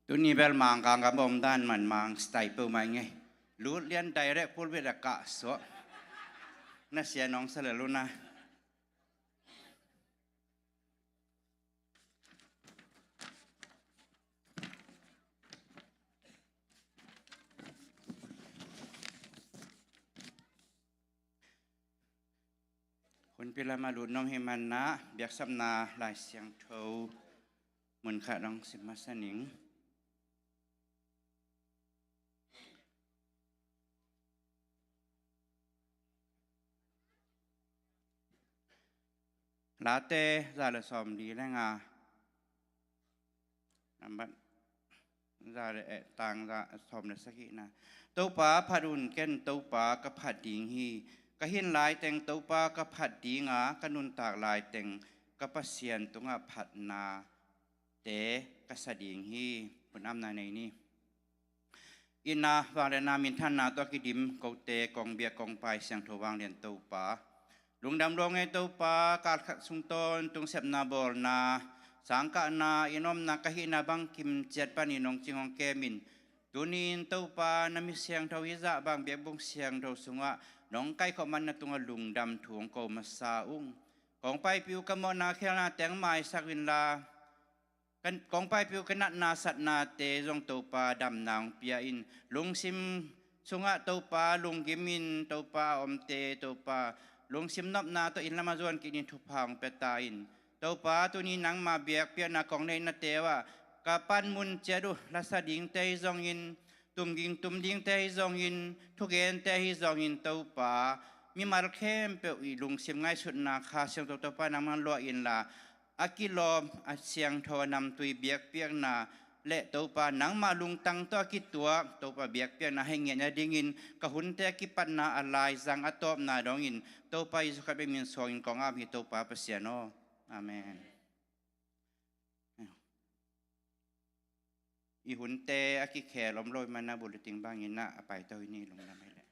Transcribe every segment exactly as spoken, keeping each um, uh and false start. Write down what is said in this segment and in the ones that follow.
Tuni bel Mangkang ka bawm dan man Mang style peuhmah i ngei. Lut lian direct pulpit a kah suah. Na sia nong sa lel uh na. Hunpi lamah lut nuam ahih manin biaksapna Lai Siangtho mun khat hong sim masa ning. Late za le sawmli le nga, nambat za le, eh, tang za sawm le sagihna. Topa phat un, ken Topa ka phat ding hi. Ka hin laiteng Topa ka phat ding a, ka nuntak laiteng ka Pasian tungah phatnate ka sa ding hi. Hun amna nei ni. Itna, vangliatna, minthanna tawh a kidim kote kong biak kong pai Siangtho Vanglian Topa, lungdam lua ing ei Topa. Kal khat sungtawn tungsepna bawlna, sangkahna, inn omna ka hihna bangkim ciat panin hong cing hong kem in. Tuni-in Topa na mi siangtho hi zah bang biakbuk siangtho sungah nong kaikhawm man na tungah lungdam thu hong ko masa ung. Kong paipih uh ka mawhna khialhnate hong maisak inla, kong paipih uh ka natna satnate zong Topa damna hong pia in. Lungsim sungah Topa lunggim in Topa a omte Topa lungsim nopna tawh inn lamah zuan kik in thupha hong pia ta in. Topa tuni nangma biakpiakna kong neihnate uh ah ka panmun ciat uh lasa dingte hi zongin, tumging tum dingte hi zongin, thugente hi zongin Topa mimal khempeuh i lungsim ngaihsutna Kha Siangtho Topa nangmah luah inla, a kilawm a siangtho a namtui biakpiakna le Topa nangmah lungtang tawh a kituak Topa biakpiakna hei ngiat nadingin ka hunte a kipatna a laizang a tawpna dongin Topa Jesu Khrih min suangin kong ap hi Topa Pasian aw. Amen. I hunte a kikhel om lo i mana bulletin bangin a paito hi ni lungdam hi leh.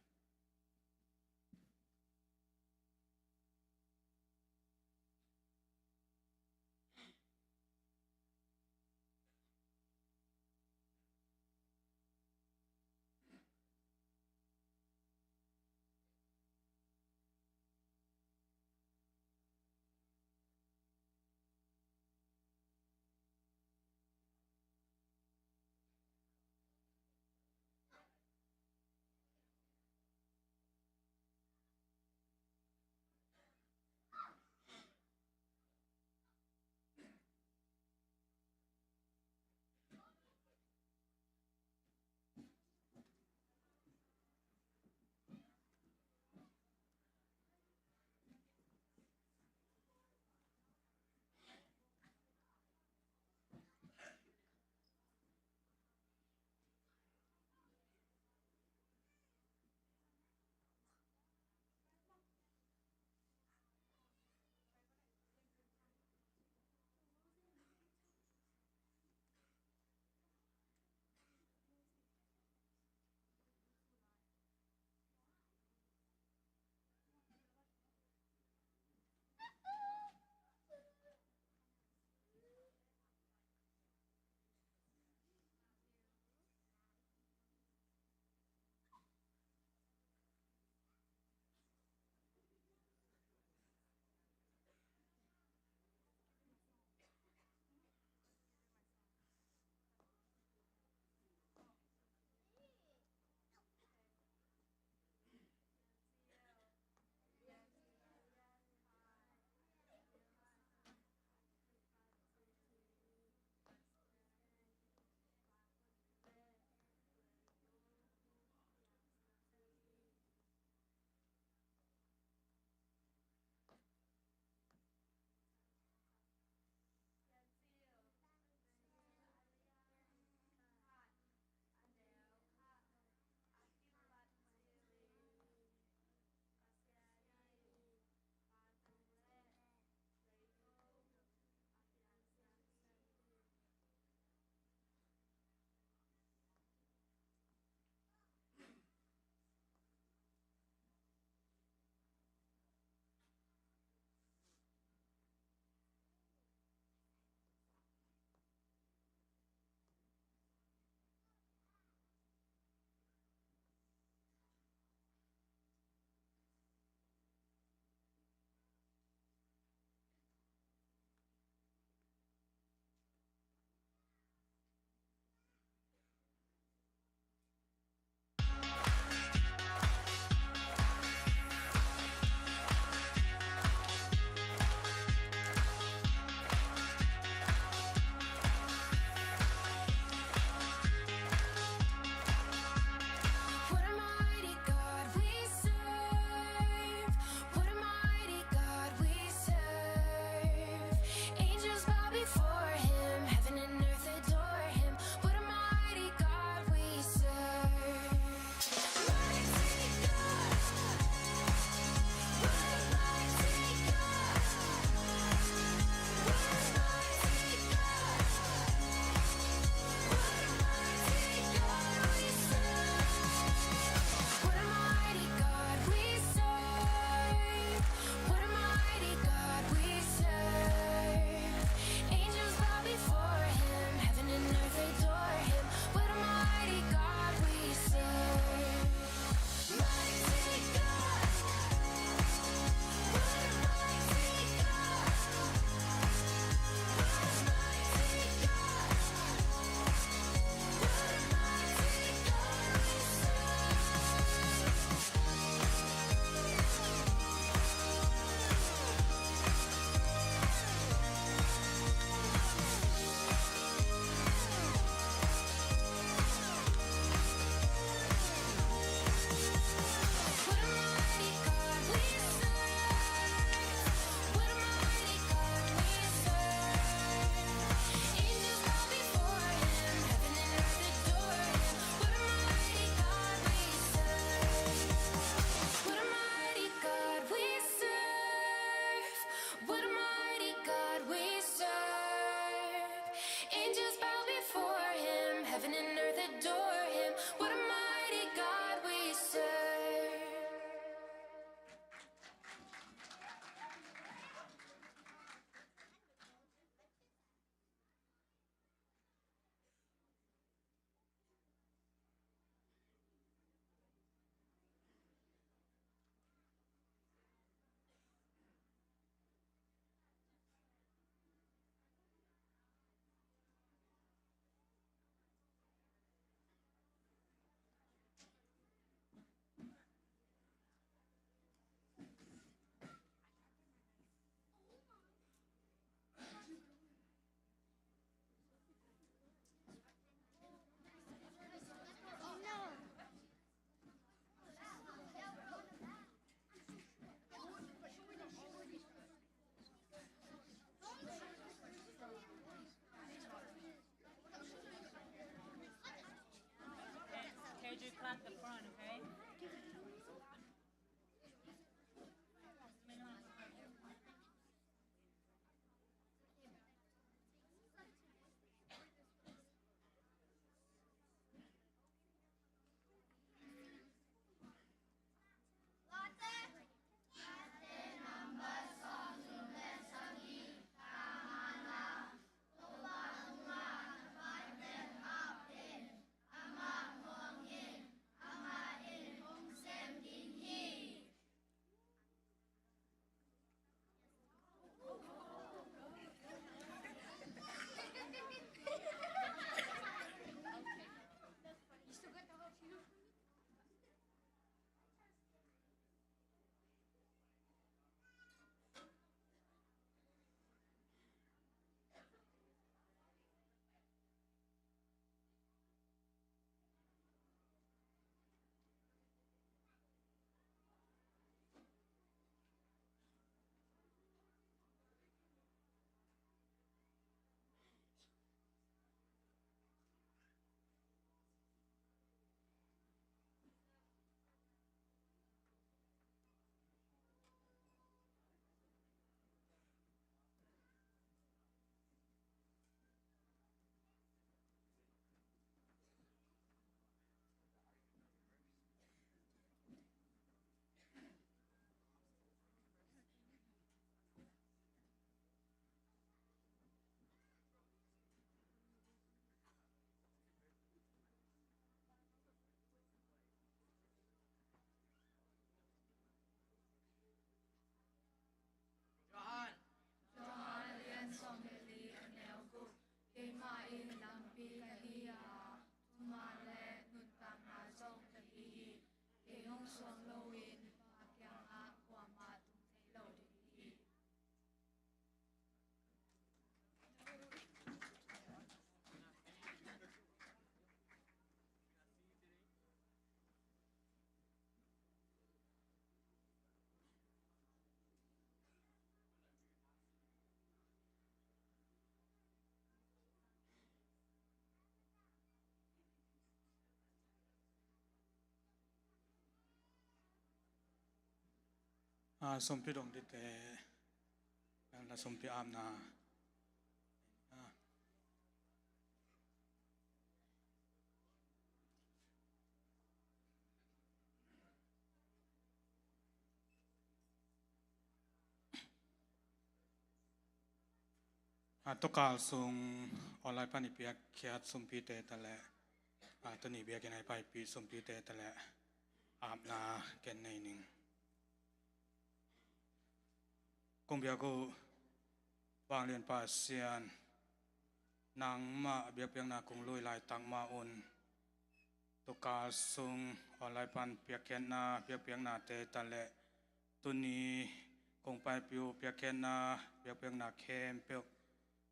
A sumpi dong dite, na sumpi apna. A tokal sung online pan i piakkhiat sumpite ta leh, a tuni biakinn a i paipih sumpite ta leh apna ken nei ning. Kong biak uh Vanglian Pasian, nangmah biakpiakna kong lui laitak mah un tokal sung online pan piakkhiatna biakpiaknate ta leh tuni kong paipih uh piakkhiatna biakpiakna khempeuh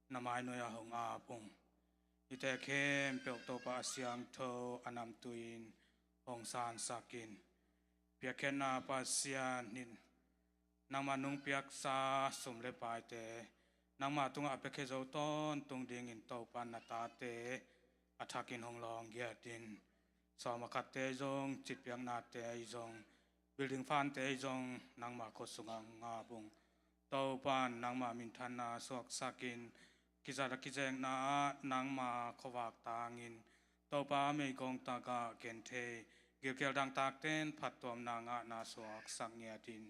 na mainuai ah hong ap ung. Hihte khempeuh Topa a siangtho a namtui in hong sansak in. Piakkhiatna Pasian in nangmah nung piaksa sum le paite nangmah tungah a piakhia zo tawntung dingin Topa na tate a thakin hong lawng giat in. Sawm a khatte zong, citpiaknate zong, building fund-te zong nangmah khut sungah hong ap ung. Topa in nangmah minthanna suaksak in, kizat a kizekna ah nangmah khuavak tangin Topa meigong takah ken thei, gilkial dangtakte in phattuamna ngahna suaksak ngiat in.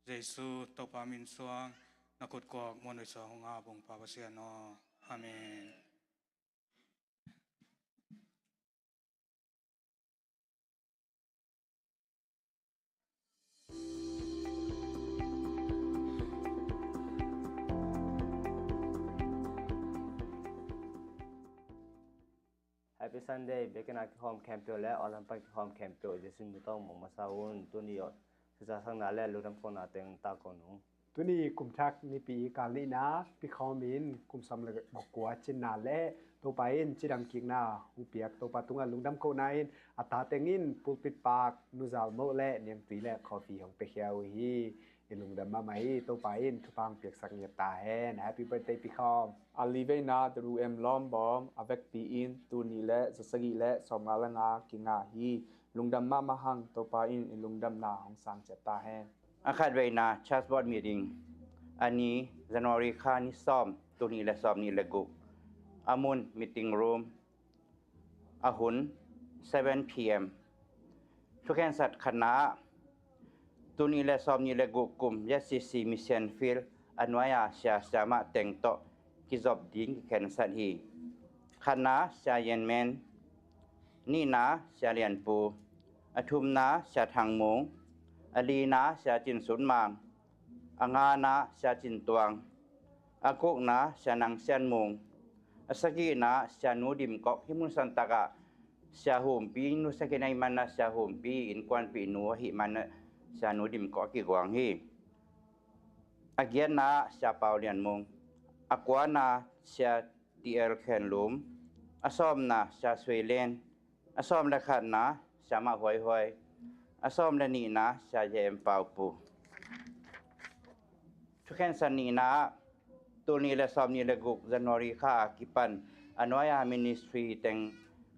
Jesu Topa min suang na khut kuak muan uh suang hong ap ung Pa Pasian aw. Amen. Happy Sunday, biakinn a kihawm khempeuh le online pan kihawm khempeuh Jesu min tawh mong masa un. Tuni aw, sinsakna le lungdam kohna teng ta ko nung. Tuni kum thak Nipi kal nihna, pi khawm in kum sawm le guk kua cinna le Topa in cidam kikna hong piak Topa tungah lungdam kohna in a ta teng in pulpit pak Nu Zal Moh le Niang Tui le coffee hong piakhia uh hi. I lungdam mahmah hi. Topa in thupha hong piaksak ngiat ta hen. Happy birthday pi khawm. A liveina Daru M Lawmbawm a vekpi in tuni le zasagih le sawmnga le nga kingah hi. Lungdam mahmah hang. Topa in i lungdamna hong sang ciat ta hen. A khatveina Church Board meeting, a ni January kha ni sawm, tul nih le sawm nih le guk. A mun meeting room, a hun seven P M. Thukhensat khatna ah, tul nih le sawm nih le guk kum Z C C Mission Field a nuai-a sia siamah teng tawh kizop ding kikhensat hi. Khatna Sia Yen Men, nihna Sia Lian Pu, a thumna Sia Thang Mung, a lina Sia Cin Sun Mang, a ngana Sia Cin Tuang, a gukna Sia Nang Sian Mung, a sagihna Sia Nu Dim Kok. Hih mun santakah Sia Humpi nu sakin ahih manah Sia Humpi innkuanpihnu ahih manah Sia Nu Dim Kok a kiguang hi. A giatna Sia Pau Lian Mung, a kuana Sia T L Khen Lum, a sawmna Sia Suei Len, a sawm le khatna Sia Mah Huai Huai, a sawm le nihna Sia J M Pau Pu. Thukhensat nihna ah, tul nih le sawm nih le guk January kha a kipan a nuai-a ministry teng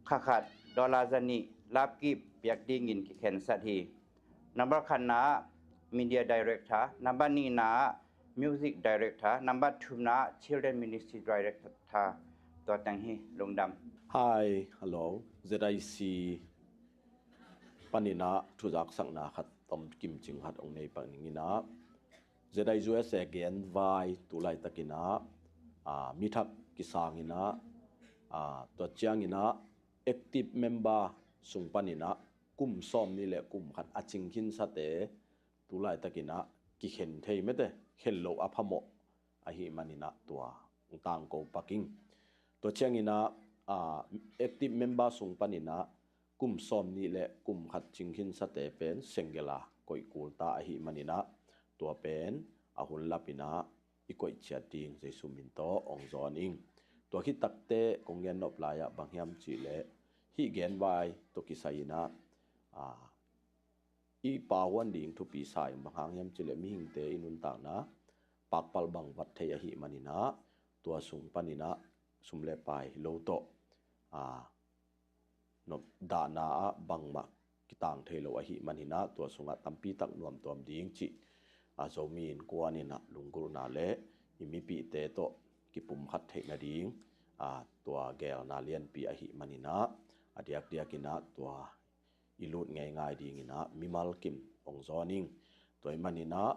kha khat dollar za nih lapkip piak dingin kikhensat hi. Number khatna ah media director, number nihna ah music director, number thumna ah children ministry director. Tua teng hi. Lungdam. Hi, hello. Z I C paninah thuzaksakna khat tom kimcing khat ong nei pak ninginah, Z I U S A genvai tulaitakinah, ah, mithak kisanginah, ah, tua cianginah active member sung paninah kum sawm nih le kum khat a cingkhinsate tulaitakinah kikhen thei mete, khen loh a phamawh ahih maninah tua ong tangko paking. Tua cianginah, ah, active member sung paninah kum sawm nih le kum khat cingkhinsate pen senggela koih kulta ahih maninah tua pen a hun lapinah i koih ciat ding Jesu min tawh ong zawn ing. Tua khit takte kong gen nop lai-ah bang hiam cihleh, hih genvai tawh kisai-inah, ah, i pahuan ding thupi sa-in bang hang hiam cihleh mihingte i nuntakna pakpal bang vat thei ahih maninah tua sung paninah sum le pai lo tawh, ah, nop dahna ah bangmah kitang thei lo ahih maninah tua sungah tampi tak nuamtuam ding cih a Zomi Innkuan in ah lunggulhna le i mipihte tawh kipumkhat theih nading, a, tua geelna lianpi ahih manin ah, a diakdiakin ah tua i lut ngeingai dingin ah mimal kim hong zawn ing. Tua ahih manin ah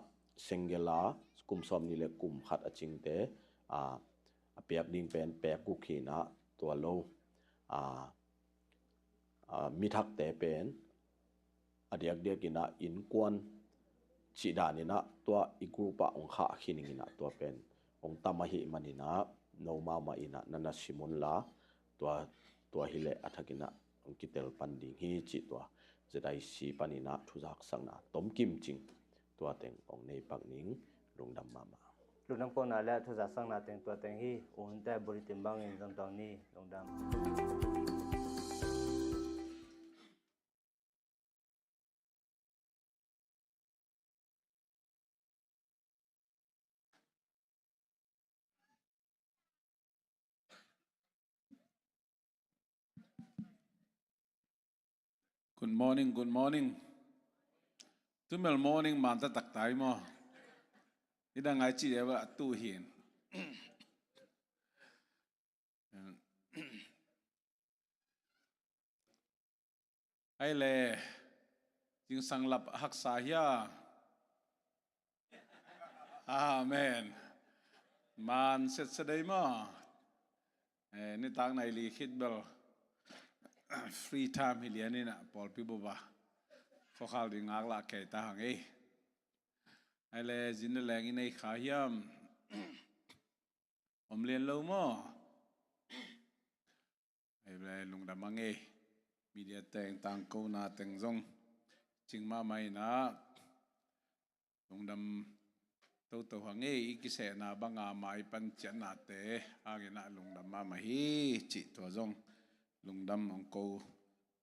single a kum sawmnih le kum khat a cingte, a, a piak ding pen pek guk hi in ah tua lo, a, a, mithakte pen a diakdiakin ah innkuan cih danin ah tua i group ah hong khah khin ing in ah tua pen hong tam ahih manin ah no mahmah in ah na na sim un la, tua, tua hi leh a thakin ah hong kitel pan ding hi cih tua Z I C panin ah thuzaksakna tomkim cing tua teng hong nei pak ning. Lungdam mahmah. Lungdam kona le thuzaksakna teng tua teng hi. U Hun te bulletin bangin zong tawng ni. Lungdam. Good morning, good morning. Tumel morning man ta tak tai maw. I dang ai ci dia ba tu hin. Ai le, zingsang lap haksa hia? Amen. Man setsa dei maw. Eh, nitak nai li khit bel free time hi lian in ah pawlpi bup ah khuakhal ding ngak lah kei ta hang ei. Ai le, zin le leng i nei kha hiam? Om lian lo maw? Ai le, lungdam hang ei. Media teng, tangkona teng zong cing mahmah in ah lungdam toto hang ei. I kisehna banga mai pan ciatnate hangin ah lungdam mahmah hi cih tua zong lungdam hong ko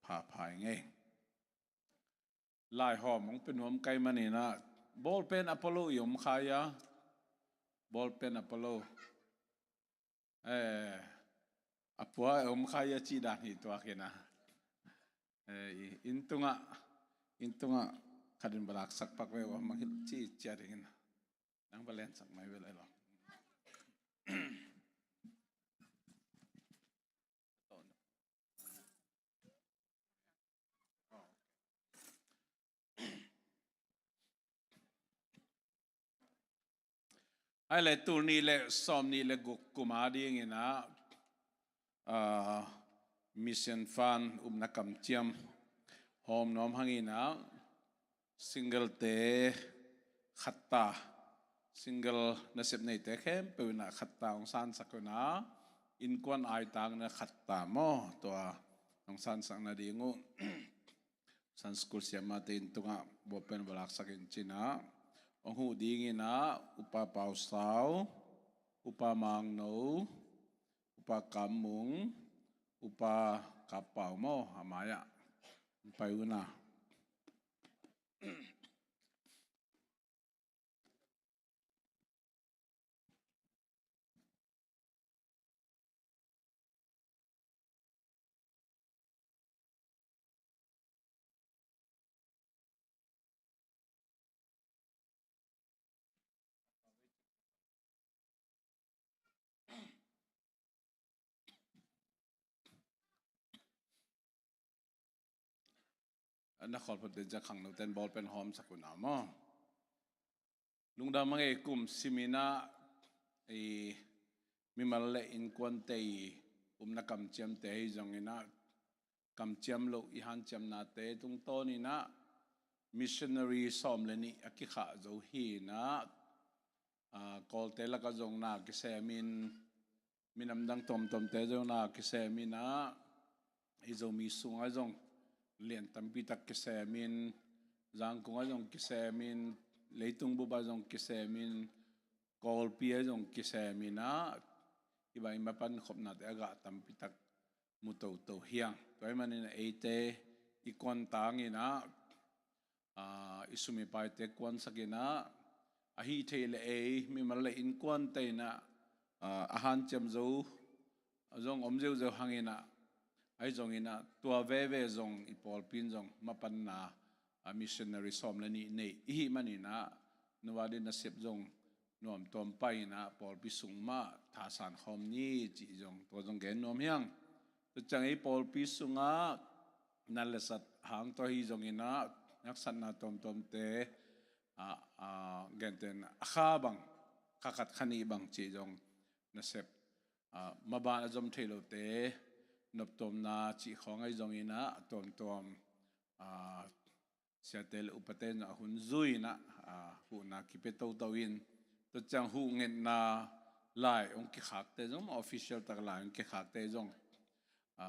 phapha ing ei. Laihawm hong pe nuam ka hih manin ah, ball pen a polo i om kha hia? Ball pen a polo. Eh, a pua i om kha hia cih dan hi tuak in ah. Eh, i, inn tungah, inn tungah khat in va laksak pak ve ua, mangngilh cih ciat dingin. Nang va lensak mai ve lai lo. Ai le, tul nih le sawmnih le guk kum a dingin ah, ah, mission fund upna kamciam hawm nuam hangin ah, single-te khatta, single nasep neite khempeuh in ah khatta hong sansak un ah, innkuan aitang na khatta maw, tua hong sansak nading uh. Sunday school siamahte inn tungah bawlpen va laksak in ci-in ah, hong huh dingin ah Upa Pau Sau, Upa Mang No, Upa Kam Mung, Upa Kap Pau maw, a mai-ah hong pai un ah. Na khawl phot den ciang khangnote'n bawlpen hawmsak un ah maw. Lungdam hang ei. Kum simin ah i mimal le innkuante i upna kamciamte hi zongin ah, kamciam loh i hanciamnate tungtawnin ah missionary sawm le nih a kikhah zo hi in ah, ah, Kawlte lakah zong na kisemin, minam dang tuamtuamte zong na kisemin ah, i Zomi sungah zong lian tampi tak kisemin, Zangkong ah zong kisemin, leitung bup ah zong kisemin, Kawlpi ah zong kisemin ah, i bang i mapan khopnate a gah tampi tak mu toto hi hang. Tua ahih manin eite i kuantang in ah, aa, i sum i paite kuansak in ah, a hih theih leh ei mimal le innkuante in ah, aa, a hanciam zo zong om ziauziau hang in ah, ahi zongin ah tua veve zong i pawlpi in zong mapanna, a missionary sawm le nih nei i hih manin ah, nuadin nasep zong nuamtuam pai inah pawlpi sung mah thasan khawm ni cih zong tua zong gen nuam hiang. Tua ciang ei pawlpi sungah na letsat hang tua hi zong inah haksatna tuamtuamte a, a, gentehna a kha bang, kha khat kha nih bang cih zong nasep a, maban a zom thei lote noptuamna cih khawng ahi zong inah a tuamtuam a, siate le upate zong a hun zui inah a, huhna kipia toto in tua ciang huhngetna lai hong kikhakte zong, official tak lai hong kikhakte zong a,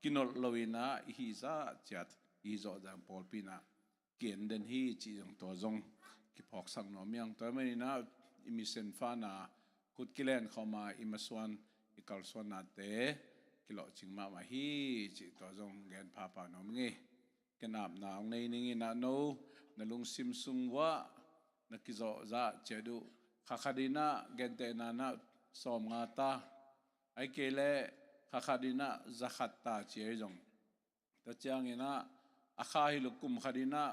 kinolh lo inah i hihzah ciat i hihzawh zah pawlpi inah ki-en den hi cih zong tua zong kiphawksak nuam hiang. Tua hi man inah i mission fund a khut kilen khawm a i masuan i kalsuannate kilawhcing mahmah hi cih tua zong gen phapha nuam ing ei. Ken apna hong nei ning inah no na lungsim sung uah na kizawh zah ciat uh kha khat inah gentehna inah sawmnga ta, ahih kei leh kha khat inah za khat ta ci ahi zong, tua ciang inah a kha hi lo kum khat inah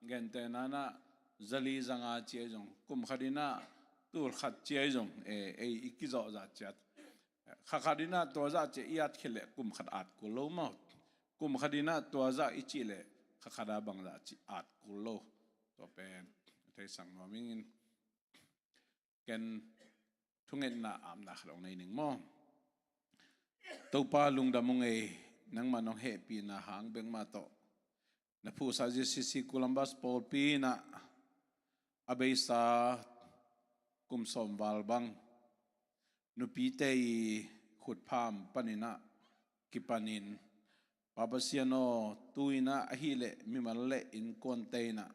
gentehna inah za li za nga ci ahi zong, kum khat inah tul khat ci ahi zong, e, ei i kizawh zah ciat kha khat inah tua zah ciat i at khit leh kum khat at kul lo maw? Kum khat inah tua zah i cih leh kha khat a bang zah cih at kul lo. Tua pen theisak nuam ing in. Ken thungetna apna khat hong nei ning maw? Topa lungdam ung ei, nangmah nong hehpihna hang bek mah tawh na phuhsa J C C Columbus pawlpi inah a beisa kum sawm val bang nupite i khutpham pan inah kipanin, Pa Pasian aw, tu inah ahih leh mimal le innkuante inah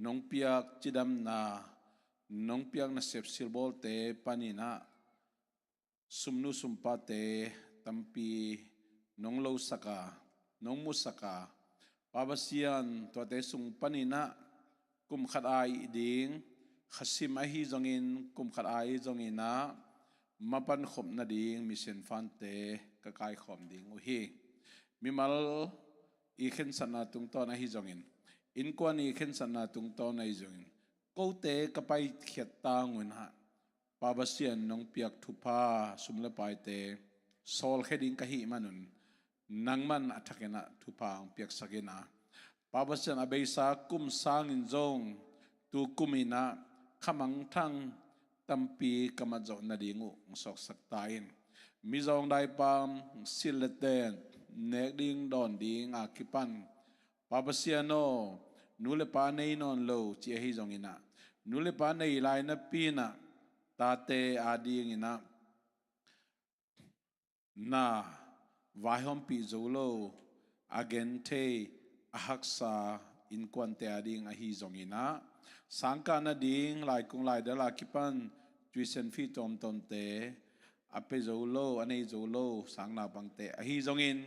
nong piak cidamna, nong piak nasep silbawlte pan inah sumnu sumpate tampi nong losak a, nong musak a, Pa Pasian, tuate sung pan inah kum khat a ih ding khasim ahi zongin, kum khat a ih zong inah mapan khop nading mission fund-te ka kaikhawm ding uh hi. Mimal i khensatna tungtawn ahi zongin, innkuan i khensatna tungtawn ahi zongin, kote ka paikhiat tang un ah, Pa Pasian nong piak thupha sum le paite sawlkhia ding ka hih manun, nangman a thakin ah thupha hong piaksak in ah, Pa Pasian, a beisa kum sangin zong tu kum in ah khamangthang tampi ka mat zawh nading uh hong suaksak ta in. Mizawng daipam silh le ten nek ding dawn ding a kipan, Pa Pasian aw, nu le pa nei nawn lo ci ahi zongin ah, nu le pa nei lai napi in ah, tate adingin ah na vaihawmpih zo lo, a genthei, a haksa innkuante ading ahi zongin ah, sangkah nading laikung laidal a kipan tuition fee tuamtuamte a pia zo lo, a nei zo lo sang naupangte ahi zongin,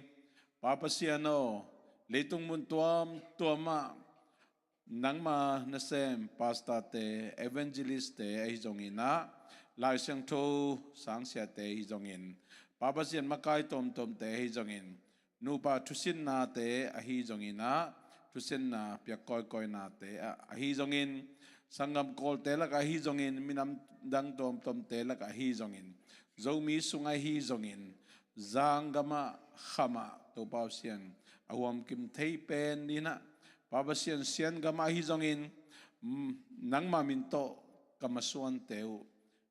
Pa Pasian aw, leitung mun tuamtuam ah nangma nasem pastor-te, evangelist-te ahi zongin ah, Lai Siangtho sangsiate ahi zongin, Pa Pasian makai tuamtuamte ahi zongin, nupa thusinnate ahi zongin ah, thusinna piak kawikawinate ah ahi zongin, sanggam kawlte lakah ahi zongin, minam dang tuamtuamte lakah ahi zongin, Zomi sungah ahi zongin, zanggamah khamah Topa Pasian a huamkim thei pen in ah, Pa Pasian, Sian gamah ahi zongin, mm, nangma min tawh ka masuante uh,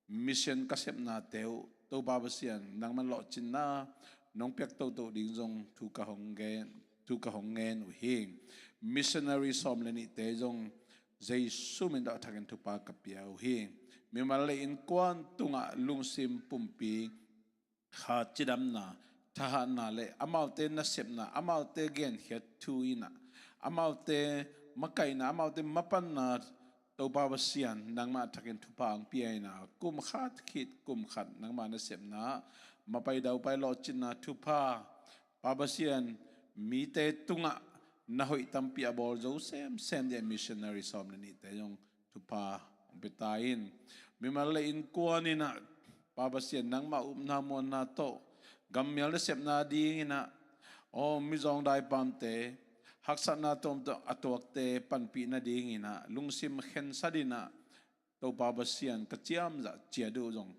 mission ka sepnate uh, Topa Pasian, nangman lawhcinna nong piak toto ding zong thu ka hong ngen, thu ka hong ngen uh hi. Missionary sawm le nihte zong Jesu min tawh a thakin thupha ka pia uh hi. Mimal le innkuan tungah lungsim pumpi kha cidamna, thahatna le amaute nasepna, amaute genkhiat thu in ah, amaute makaihna, amaute mapanna, Topa Pasian, nangmah thakin thupha hong pia in ah, kum khat khit kum khat nangmah nasepna mapai daupai lawhcinna thupha, Pa Pasian, mite tungah na hoih tampi a bawl zo semsem ding a missionary sawm le nihte zong thupha hong pia ta in. Mimal le innkuan in ah, Pa Pasian, nangmah upna muanna tawh gammial nasepna dingin ah, aw, mizawng daipamte, haksatna tuamtuam a tuakte panpih nadingin ah, lungsim khensat in ah, Topa Pasian ka ciamzah ciat uh zong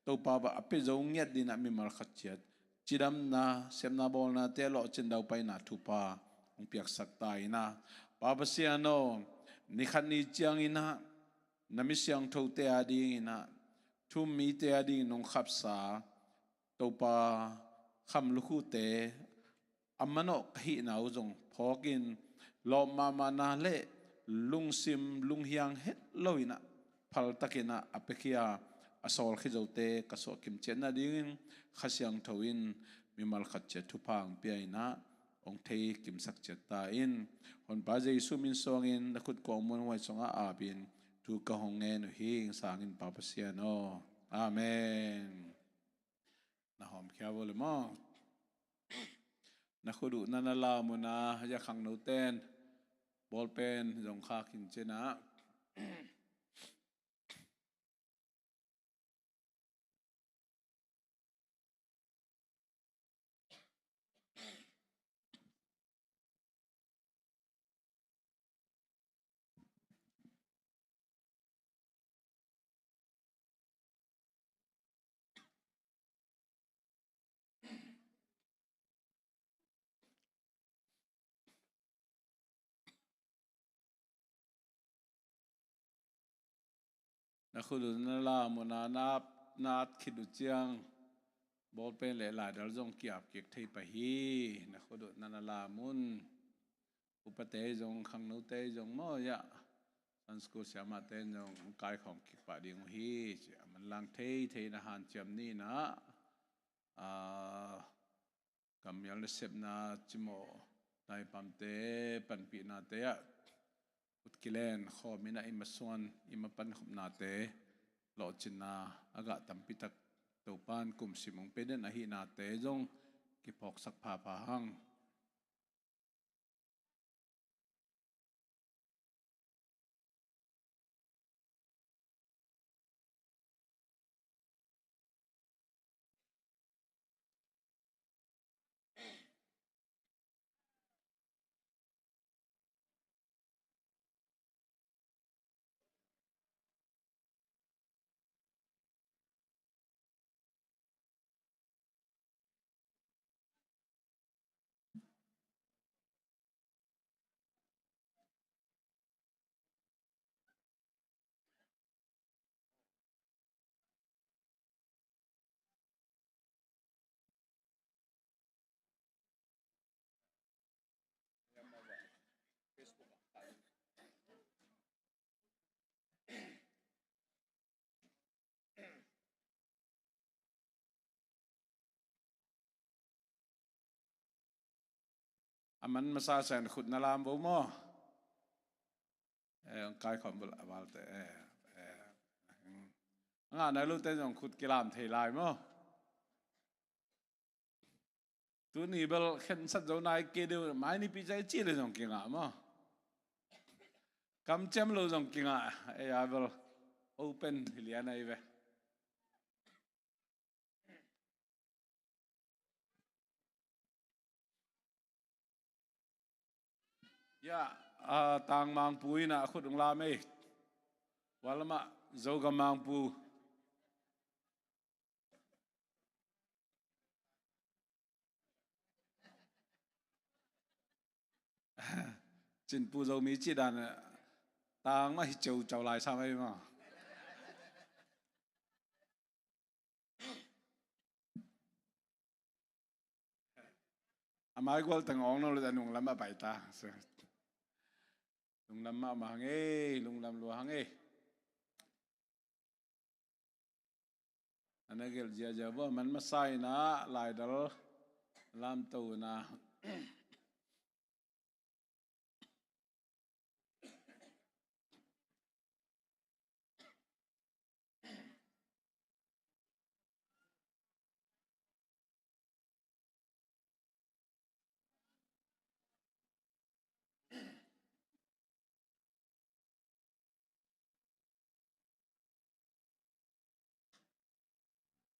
Topa bang a pia zo ngiat dingin ah mimal khat ciat cidamna, sepna, bawlnate a lawhcin daupaina thupha hong piaksak ta in ah, Pa Pasian aw, ni khat ni ciangin ah na mi siangthote a dingin ah, thu-um mite a dingin nong khapsa Topa kham lukhute a manawh ka hihna uh zong phawkin, lawp mahmahna le lungsim lunghiang het loin ah phaltakin ah a piakhia, a sawlkhia zote ka suahkim ciat nadingin Kha Siangtho in mimal khat ciat thupha hong pia in ah hong thei kimsak ciat ta in. Honpa Jesu min suangin na khut kuang muanhuai sungah apin thu ka hong ngen uh hi. Sangin Pa Pasian aw. Amen. Na hawmkhia vo le maw? Na khut uh na na lam un ah, a khangnote'n bawlpen zong khak in cin ah. Na khut uh na lam un ah, na, na at khit uh ciang bawlpen le laidal zong ki-ap kik thei pah hi. Na khut uh na na lam un. Upate zong, khangnote zong maw, ya, Sunday school siamahte zong kaikhawm kik pah ding uh hi. Ci a manlang thei thei na hanciam ni in ah, a, kammial nasepna, cimawh, taipamte panpihnate ah ut kilen khawm in ah, i masuan, i mapankhopnate lawhcinna a gah tampi tak Topa'n kumsim hong pia den ahihnate zong kiphawksak phapha hang. A man masa sen khut na lam vo maw? Eh, kaikhawm bul a valte, eh, eh, hmm. A ngah nai lote zong khut kilam thei lai maw? Tuni bel khensat zo nai kei deuh, mai nipi ciang ci le zong kingah maw? Kamciam lo zong kingah, ei a bel open hi lian ahi ve. Ya, a, Tangmangpu in a khut hong lam ei. Tua lamah Zogam Mangpu. Cinpu Zomi cih dan, Tang mah hi ceucau lai sam ei maw? A maigual teng awng no le a nunglam a pai ta. Lunglam mahmah hang ei, lunglam lua hang ei. A na gelh ziahziah vua, man masa in a laidal lamto in a.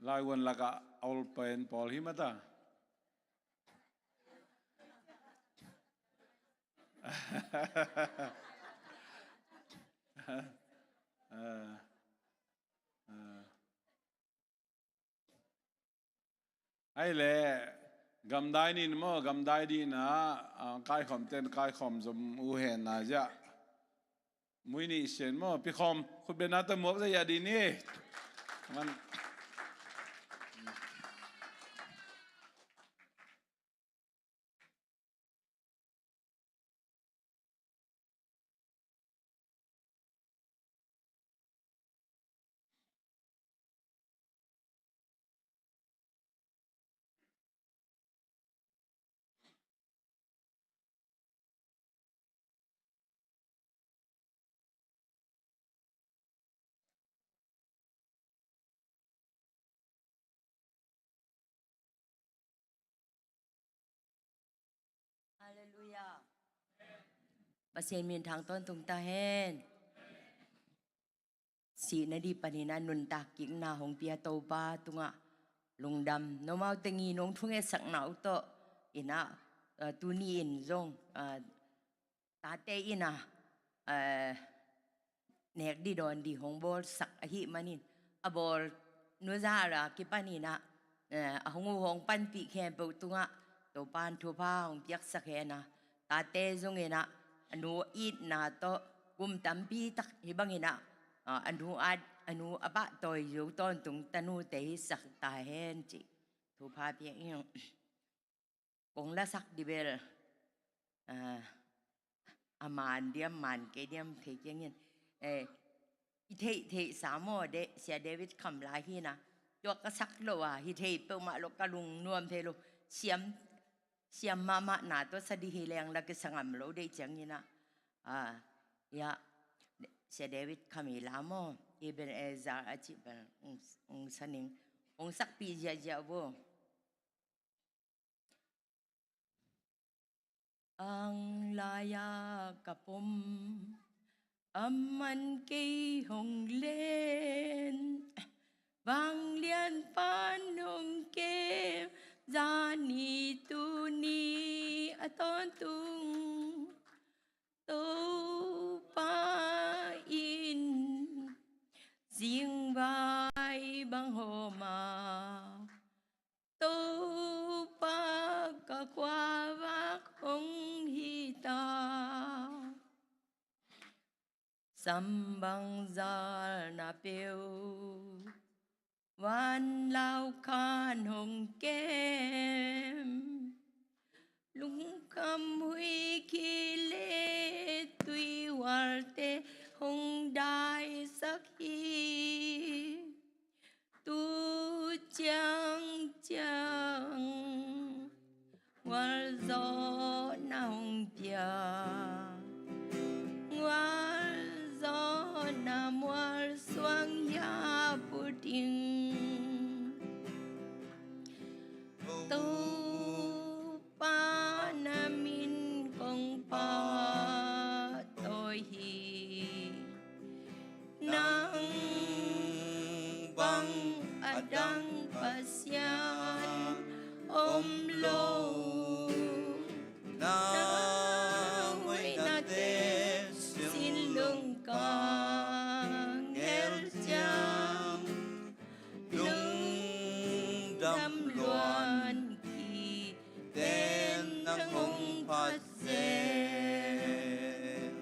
Laivuan lakah a ol pen pawl hi mata. A, Ai le, gamdai nin maw, gamdai dina, ah, kaikhawm ten kaikhawm zom uh hen na ziah. Mui nih sen maw, pikhawm, khutbetna tawh muak zai a dini. Man. Halleluiah. Pasian min thang tawntung ta hen. Sihna dih panin a nuntak kikna hong pia Topa tungah lungdam. Nomaute ngi nong thungetsakna uh tawh in a, eh, tuni in zong, eh, tate in a, eh, nek dih dawn dih hong bawlsak ahih manin, a bawl nuzara kipanin a, eh, a hong uh hong panpih khempeuh tungah Topa in thupha hong piaksak hen a, tate zongin a, a nu itna tawh kum tampi tak hih bangin a, a, a nu a, a nu a pahtawi zo tawntung tanute hisak ta hen cih thupha pia ing. Kong lasak dih bel, ah, a man diam, man kei diam thei kei ing. Eh, i theih, theih sa maw, de, Sia David Kham lai hi na. Tua ka sak lo a, hi thei peuhmah lo, ka lungnuam thei lo. Siam, siam mahmah na tawh sa dih hi leng la kisa ngam lo deih ciangin a. Ah, ya, Sia David Kham i la maw, Ebenezer a cih bel, ung, ung sa ning. Ung sakpih ziahziah vo. Ang lai-a ka pom, a man kei hong len, vanglian pan hong kem, zani tuni a tawntung, Topa in zingvai bang hawm a, Topa ka khuavak hong hi ta. Sam bang zalna peuh, van lau khan hong kem. Lungkham huih khih le tuihualte hong daisak hi. Tu ciangciang gualzawhna hong pia, gualzawhna mualsuang hiap uh ding. Topa na min kong pahtawi hi. Nang bang a dang Pasian om lo. Na hoihnate sin lungkham gel ciang, lungdam luan khiten nang hong phat zel.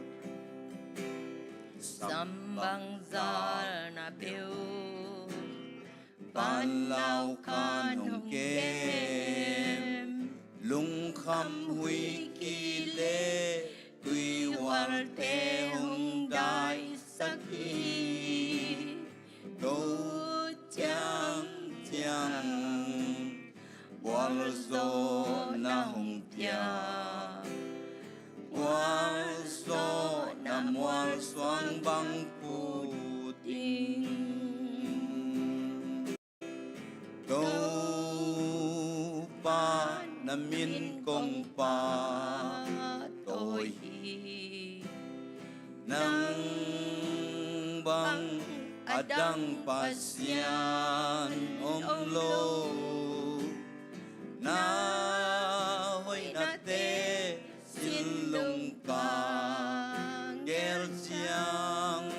Sam bang zalna peuh, van lau khan hong kem. Lungkham huih khih le tuihualte hong daisak hi. Tu ciangciang gualzawhna hong pia, gualzawhna mualsuang bang put ding. Topa na min kong pahtawi hi. Nang bang a dang Pasian om lo. Na hoihnate sin lungkham gel ciang,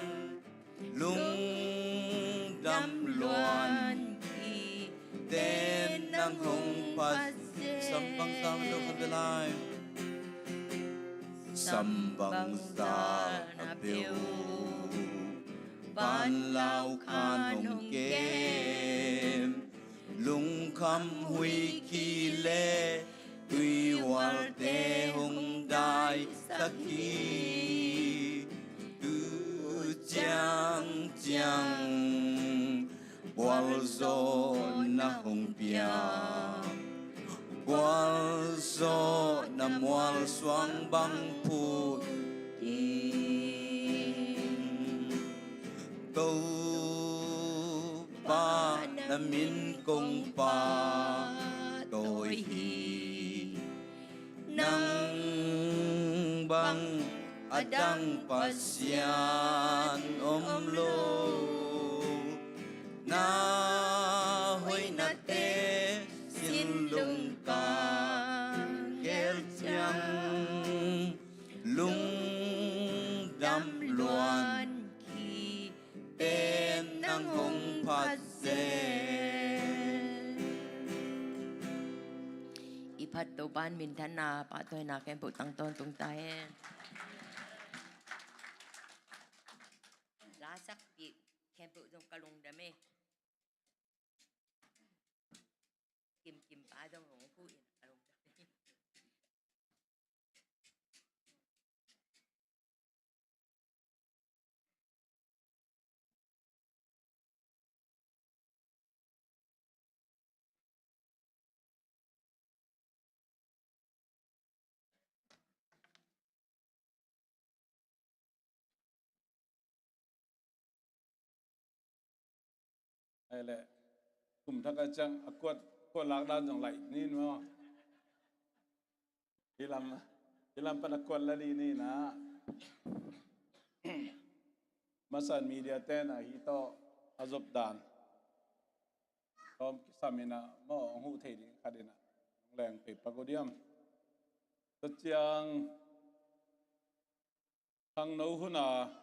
lungdam luan khiten nang hong Sam bangzah na peuh khat ve lai. Sam bangzah na peuh, van lau khan hong kem, lungkham huih khi le tuihualte hong daisak hi. Tu ciangciang gualzawhna hong pia, gualzawhna mualsuang bang phut in. Topa na min kong pahtawi hi. Nang bang a dang Pasian om lo. Na hoihnate sin lungka khel ciang, lungdam luan khit pen nang hong phat zel. I phat Topa'n minthanna, pahtawina khempeuh tang tawntung ta hen. Lasakpih khempeuh zong ka lungdam e. Kimkim pa zong hong hu in ka lungdam e. Ai le, kum thak a ciang a kuat, kuat lak dan zong laih ni maw. Hi lam, hi lam pan a kuat la dih ni na. Masan media te na hi tawh a zop dan tawm kisam in a maw, hong huh thei ding khat in a hong leng pei pak uh diam. Tua ciang khangno hun a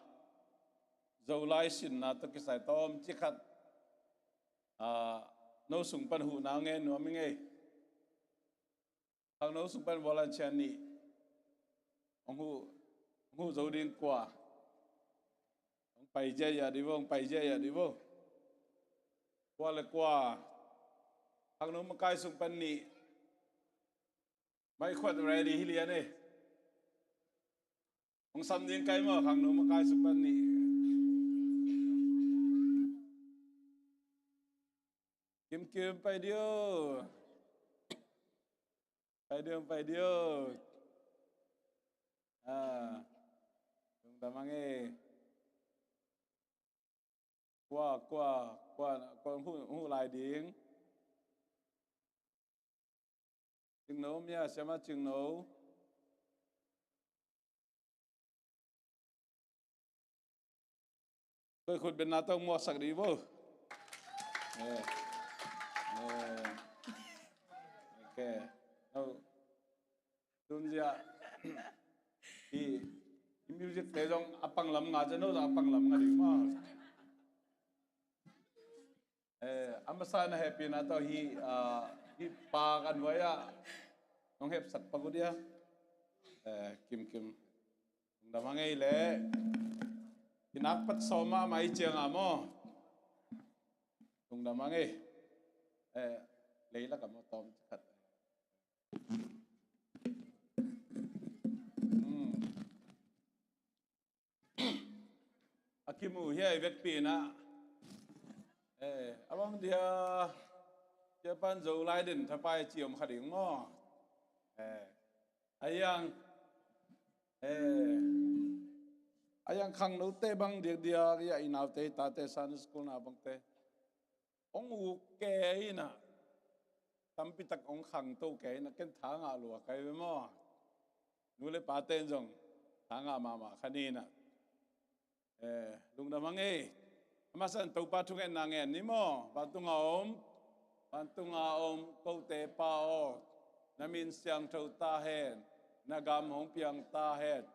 Zolai sinna tawh kisai tawm ci khat, ah, no sung pan huhna ngen nuam i ngei. Khangno sung pan volunteer nih hong huh, hong huh zo ding kua? Hong pai ziahziah dih vo, hong pai ziahziah dih vo. Kua le kua? Khangno makai sung pan nih. Mai khuat ready hi lian e. Hong sam ding kai maw, khangno makai sung pan nih. Kimkim pai dio. Pai dio, pai dio. Ah, lungdam hang e. Kua, kua, kua, kua hong huh, hong huh lai ding? Cingno, mia siama cingno. Koi khut benna tawh muaksak dih vo. Eh. Eh. Ok. No. Tun zia. I, i music te zong a pang lam nga zia, no zong a pang lam nga ding maw. Eh, a masa na hehpihna tawh hih, ah, hih pa ka nuai ah nong hepsak pak uh dia. Eh, kimkim. Lungdam hang ei leh. Kinakpat sawm mahmah i cianga maw. Lungdam hang ei. Eh, leilak a maw tawm khat. Hmm. A kimu hiai vekpi in ah. Eh, a bang dia, dia pan Zolai den thapai ci om kha ding maw. Eh, a hiang, eh, a hiang khangnote bang diakdiak, i a i naute, i tate, Sunday school na bangte. Hong uk kei in ah, tampi tak hong khangto kei in ah, ken tha ngah lua kei ve maw. Nu le pate in zong tha ngah mahmah kha ni in ah. Eh, lungdam hang ei. A masa in Topa thungetna ngen ni maw. Vantunga om, vantunga om kote Pa aw, na min siangtho ta hen, na gam hong piang ta hen.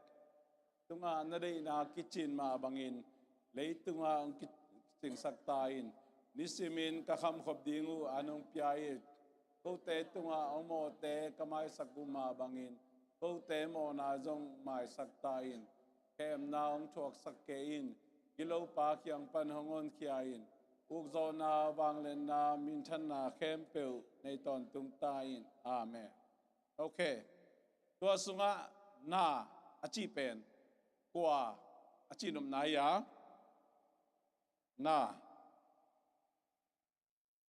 Tungah na deihna kicin mah bangin leitunga hong kicingsak ta in. Nisimin ka khamkhop ding uh an hong pia in. Kote tungah hong mawhte ka maisak uh mah bangin kote mawhna zong maisak ta in. Khemna hong thuaksak kei in. Gilopa kiang pan hong honkhia in. Ukzawhna, vangliatna, minthanna khempeuh nei tawntung ta in. Amen. Ok. Tua sungah na a cih pen kua a cihnopna hi a? Na.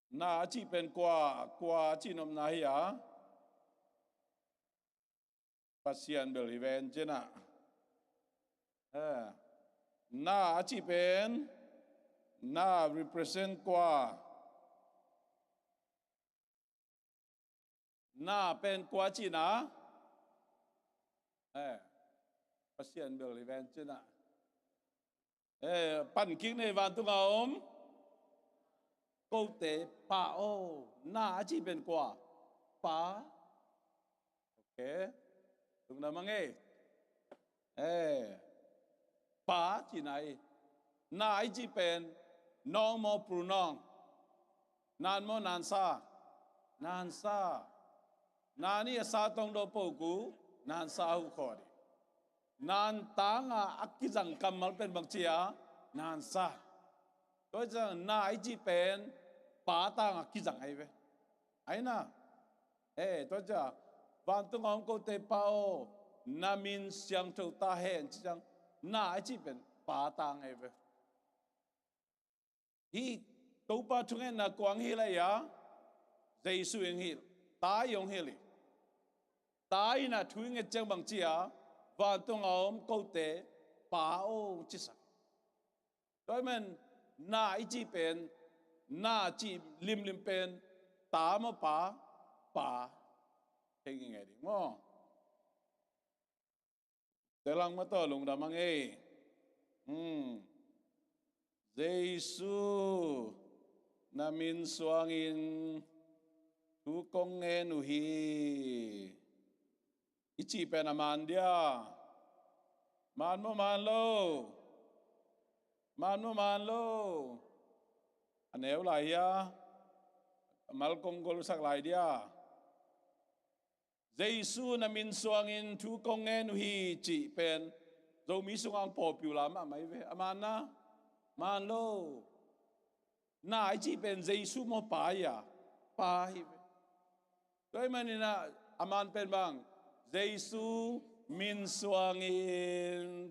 Na a cih pen kua, kua a cihnopna hi a? Pasian bel hi ven cina. Eh, na a cih pen, na represent kua? Na pen kua cihna? Eh, Pasian bel hi ven cina. Eh, pankik nei vantung a om kote Pa aw. Na a cih pen kua? Pa. Ok. Lungdam a ngei. Eh, Pa cihna hi. Na a i cih pen noun maw, pronoun? Noun maw, noun sa? Noun sa. Noun i a sa tong do poku, noun sa hu khawh ding. Noun tanga a kizang kammal pen bang ci a? Noun sa. Tua ciang na i cih pen Pa tanga kizang ahi ve. Ahi na. Eh, tua ciang vantung a om kote Pa aw, na min siangtho ta hen ci ciang na i cih pen Pa tang ahi ve. Hih Topa thungetna kua hong hilh ahi a? Jesu hong hilh. Ta i hong hilh hi. Ta in a thu i nget ciang bang ci a? Vantung a om kote Pa aw hong cisak. Tua ahih man na i cih pen, na cih limlim pen Ta maw Pa? Pa. Hei ngeingei ding maw? Telang mah tawh lungdam a ngei. Hmm. Jesu na min suangin thu kong ngen uh hi. I cih pen a man dia? Man maw man lo? Man maw man lo? A neu lai hia? A mal kong golsak lai dia? Jesu na min suangin thu kong ngen uh hi cih pen Zomi sungah ang pawlpi uh la mahmah hi ve. A man na? Man lo. Na i cih pen Jesu maw Pa hi a? Pa hi ve. Tua ahih manin ah a man pen bang? Jesu min suangin.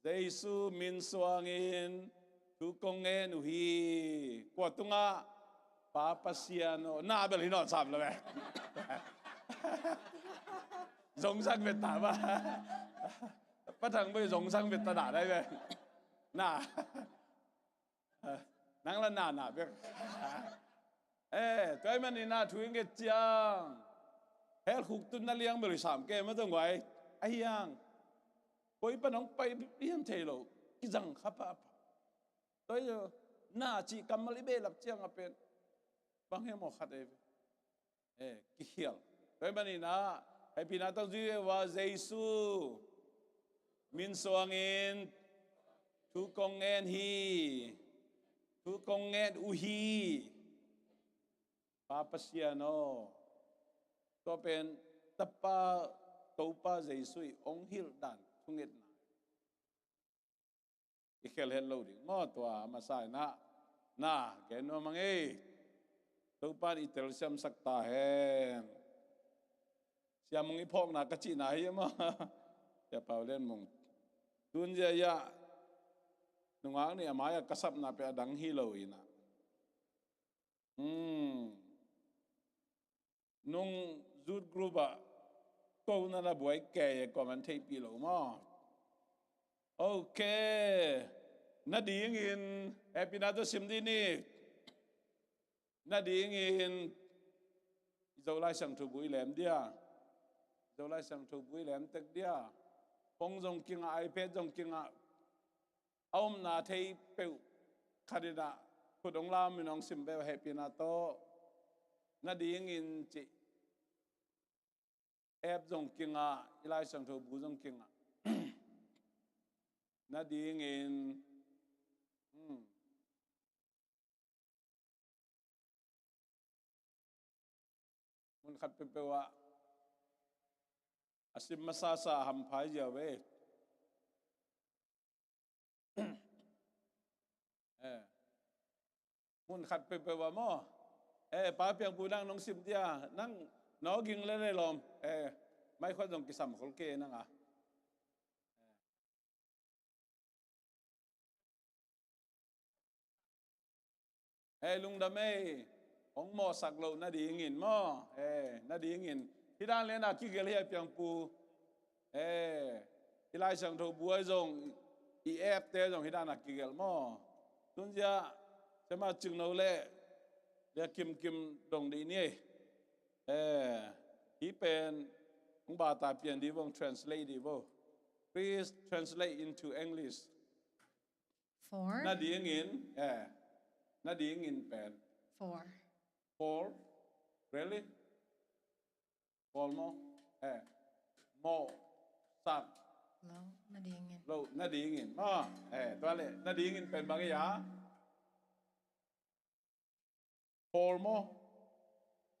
Jesu min suangin thu kong ngen uh hi. Kua tungah? Pa Pasian aw. Na bel hi nawn sam lo ve. Zongsak vet ta ba. Pa Thang Boi zongsak vet ta dah dai ve. Na. Nang la na na bek. Eh, tua ahih manin ah thu i nget ciang hell khuk tunna liang bel hi sam kei mah tong guai. Ahi hang koi pan hong pai hiam thei lo. Kizang kha pahpah. Tua hi na cih kammal i behlap ciang a pen bang hiam aw khat ei ve. Eh, kikhial. Tua ahih manin ah hehpihna tawh zui uh a, Jesu min suangin thu kong ngen hi. Thu kong ngen uh hi. Pa Pasian aw. Tua pen Tapa Topa Jesu i hong hilh dan thungetna i khel het lo ding maw? Tua a masa in ah na gen nuam a ngei. Topa in i telsiamsak ta hen. Siamung i phawkna ka cihna hi maw? Sia Pau Lian Mung. Tun zia ia nungak nih a mai-ah ka sapna pen a dang hi lo in ah. Hmm. Nung youth group ah ko na na buai kei e, kua man theihpih lo maw? Ok. Nadingin hehpihna tawh sim dih ni. Nadingin i Zolai Siangtho bu i lem dia. Zolai Siangtho bu i lem tek dia. Phone zong kingah, iPad zong kingah. A omna thei peuh khat in ah khut hong lam in hong sim peuh hehpihna tawh. Nadingin cih app zong kingah, i Lai Siangtho bu zong kingah. Nadingin, hmm. khat peuhpeuh ah a sim masasa a hampha hi ziau ve. Eh. Mun khat peuhpeuh ah maw. Eh, Pa Piangpu, nang nong sim dia, nang nawging le le lawm. Eh, maikhua zong kisam khol kei nang a. Eh, lungdam ei, hong mawhsak loh nadingin maw. Eh, nadingin. Hih dan lian a kigelh hi a Piangpu. Eh, hih Lai Siangtho bu ah zong, i app te zong hih dan a kigelh maw. Tunzia, sema cingno le, lia kimkim dong dih ni ei. Eh, hih pen, hong bata pian dih vo, hong translate dih vo. Please translate into English. Four. Nadingin, eh, nadingin pen. Four. Four? Really? Four maw? Eh, mawhsak. Lo, nadingin. Lo, nadingin. Ah, eh, tua le, nadingin pen bang ia? Four maw?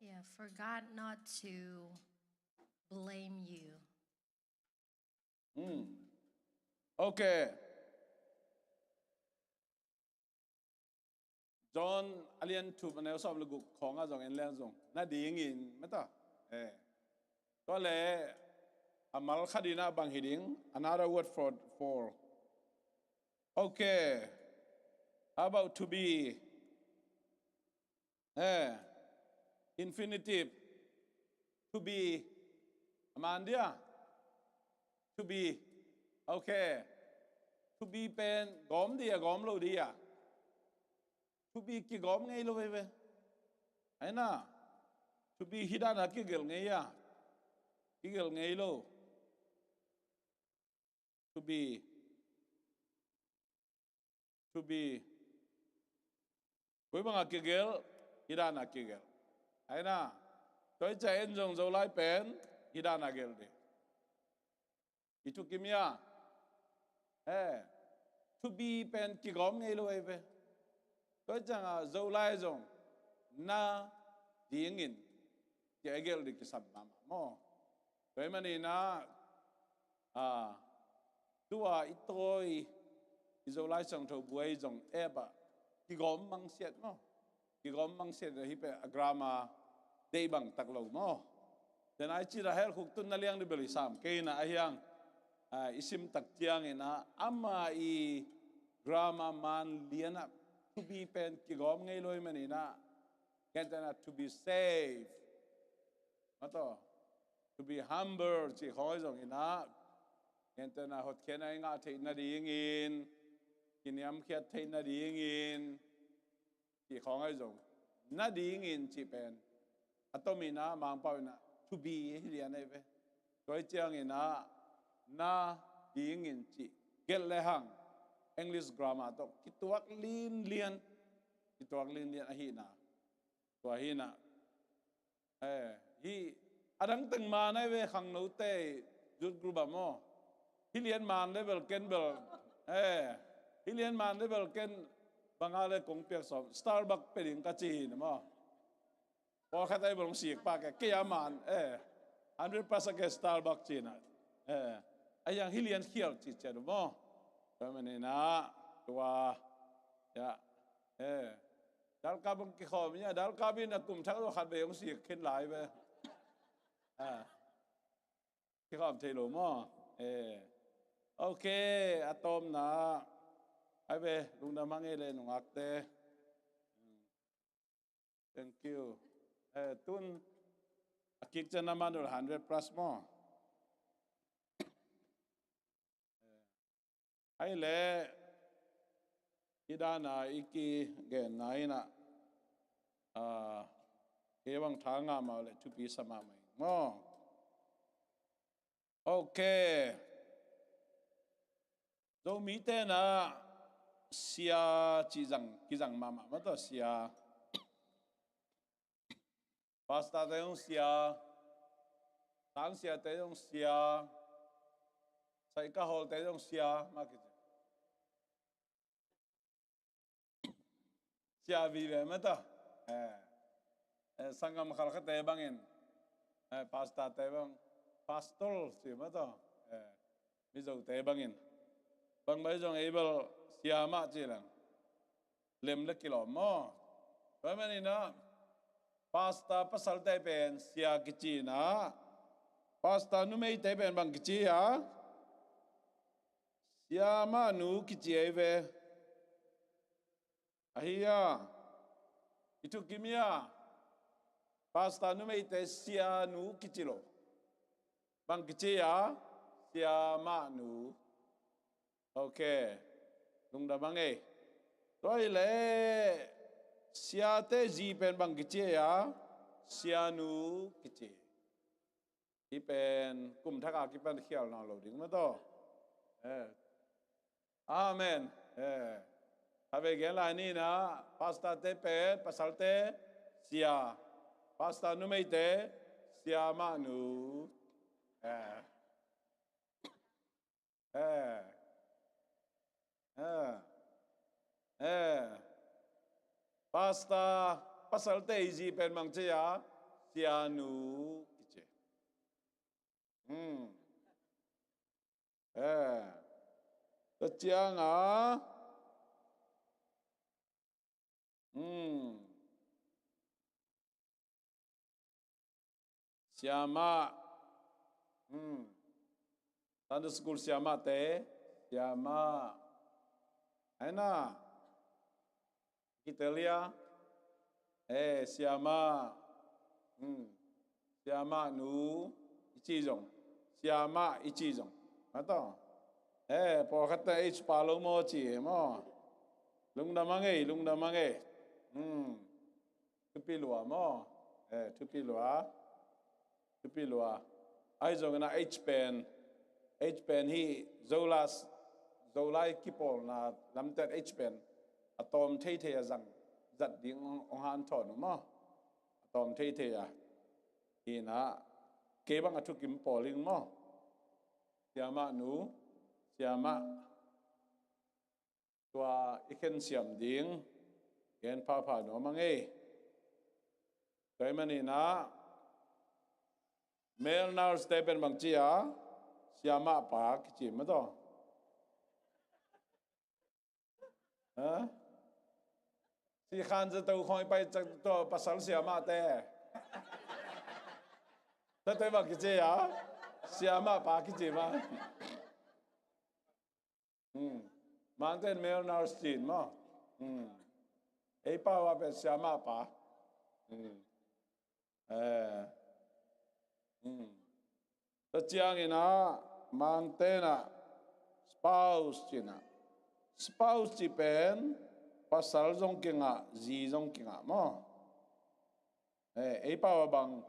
Yeah, for God not to blame you. Hmm. Okay. John a lian thum a neu sawm le guk khawngah zong en leng zong, nadingin, mata. Eh. Tua le, a mal khat in ah bang hi ding, another word for, for. Okay. How about to be? Eh, infinitive. To be. A man dia? To be. Okay. To be pen gawm dia, gawm lo dia? To be kigawm ngei lo veve. Aina. To be hih dan a kigelh ngei a? Kigelh ngei lo. To be. To be. Koi bang a kigelh, hih dan a kigelh. Aina, tua hi ciang en zong Zolai pen, hih dan a gelh ding. I thukim ia. Eh, to be pen kigawm ngei lo ei ve. Tua hi ciang a Zolai zong, nadingin, ci a gelh ding kisam mahmah maw. Tua ahih manin ah, ah, tua i tawi, i Zolai Siangtho bu ah zong app ah, kigawm mangsiat maw. Kigawm mangsiat hih pen a grammar deih bang tak lo maw. Tua ahih ciang a hell khuk tun na liang dih bel i sam kei in ah ahi hang, ah, i sim tak ciangin ah, ama i grammar man lian ah, to be pen kigawm ngei lo ahih manin ah, gentehna to be safe. Mataw, to be humble, cih khawng ahi zongin ah, gentehna hotkhiatna i ngah theih nadingin, kiniamkhiat theih nadingin, cih khawng ahi zong, nadingin cih pen, a tomin ah, Mangpau in ah, to be hi lian ahi ve. Tua hi ciangin ah, nadingin cih, gelh lehang, English grammar tawh, kituak linlian, kituak linlian ahihna. Tua hi in ah, eh, hih a dang teng man ahi ve, khangnote youth group ah maw. Hih lian man le bel ken bel, eh, hih lian man le bel ken bang a le kong piak sawm, Starbucks pia ding ka ci hi na maw. Pawlkhat ahi bel hong sik pak e, kei a man, eh, hundred plus a kei Starbucks ci na. Eh, ahi hang hih lian khial ci ciat uh maw. Tua manin ah, tua, ya, eh, Dalkap hong kikhawm in ah, Dalkap in a kum thak lo khat vei hong sik khin lai ve. Ah. Kikhawm thei lo maw? Eh. Ok, a tawpna. Ai ve, lungdam hang ei le nungakte. Thank you. Eh, tun, a kik ciang a man uh hundred plus maw? Ahih leh, hih dan a i kigenna in ah, ah, kei bang tha ngah mah uh leh thupi sa mahmah ing maw. Ok. Zomite in ah sia cih zang, kizang mahmah mah tawh sia. Pastor te zong sia, sang sia te zong sia, saika hall te zong sia, mah kici. Sia vive mah ta. Eh. Eh, sanggam khalkhate bangin. Eh, pastor te bang, pastor ci mah tawh. Eh, Mizo te bangin. Bang bai zong ei bel siamah ci leng lem le kilawm maw. Tua manin ah, pastor pasal te pen sia kici in ah, pastor numei te pen bang kici a? Siamah nu kici ei ve. Ahi a, i thukim hi a, pastor numei te sia nu kici lo. Bang kici a? Siamah nu. Ok. Lungdam a ngei. Tua hi leh siate zi pen bang kici a? Sia nu kici. Hih pen kum thak a kipan khial nawn lo ding mah tawh. Eh. Amen. Eh. Khatvei gen lai ni in ah, pastor te pen, pasal te sia, pastor numei te siamah nu. Eh. Eh. Eh. Eh. Pastor pasal te i zi pen bang ci a? Sia nu kici. Hmm. Eh. Tua ciang a, hmm, siamah. Hmm. Sunday school siamah te, siamah. Aina. Kitelia. Eh, siamah. Hmm. Siamah nu i ci zong. Siamah i ci zong. Mah tawh. Eh, pawlkhat te H pa lo maw ci maw. Lungdam a ngei, lungdam a ngei. Hmm. Thupi lua maw. Eh, thupi lua. Thupi lua. Ahi zongin ah H pen, H pen hih Zolas, Zolai kipawlna lamten H pen a tawm theithei a zang zat ding hong, hong hanthawn uh maw. A tawm theithei a. Hi in ah, kei bang a thukim pawl ing maw. Siamah nu, siamah. Tua i khensiam ding gen phapha nuam a ngei. Tua ahih manin ah, male nurse te pen bang ci a? Siamah pa kici mah tawh. Ha? Sikhan zato khawng i pai cak tawh pasal siamah te. Tua te bang kici a? Siamah pa kici mah. Hmm. Mangten male nurse ci in maw. Hmm. Ei pau a pen siamah pa. Hmm. Eh. Hmm. Tua ciangin ah, Mangten ah spouse ci in ah. Spouse ci pen pasal zong kingah, zi zong kingah maw. Eh, ei pau a bang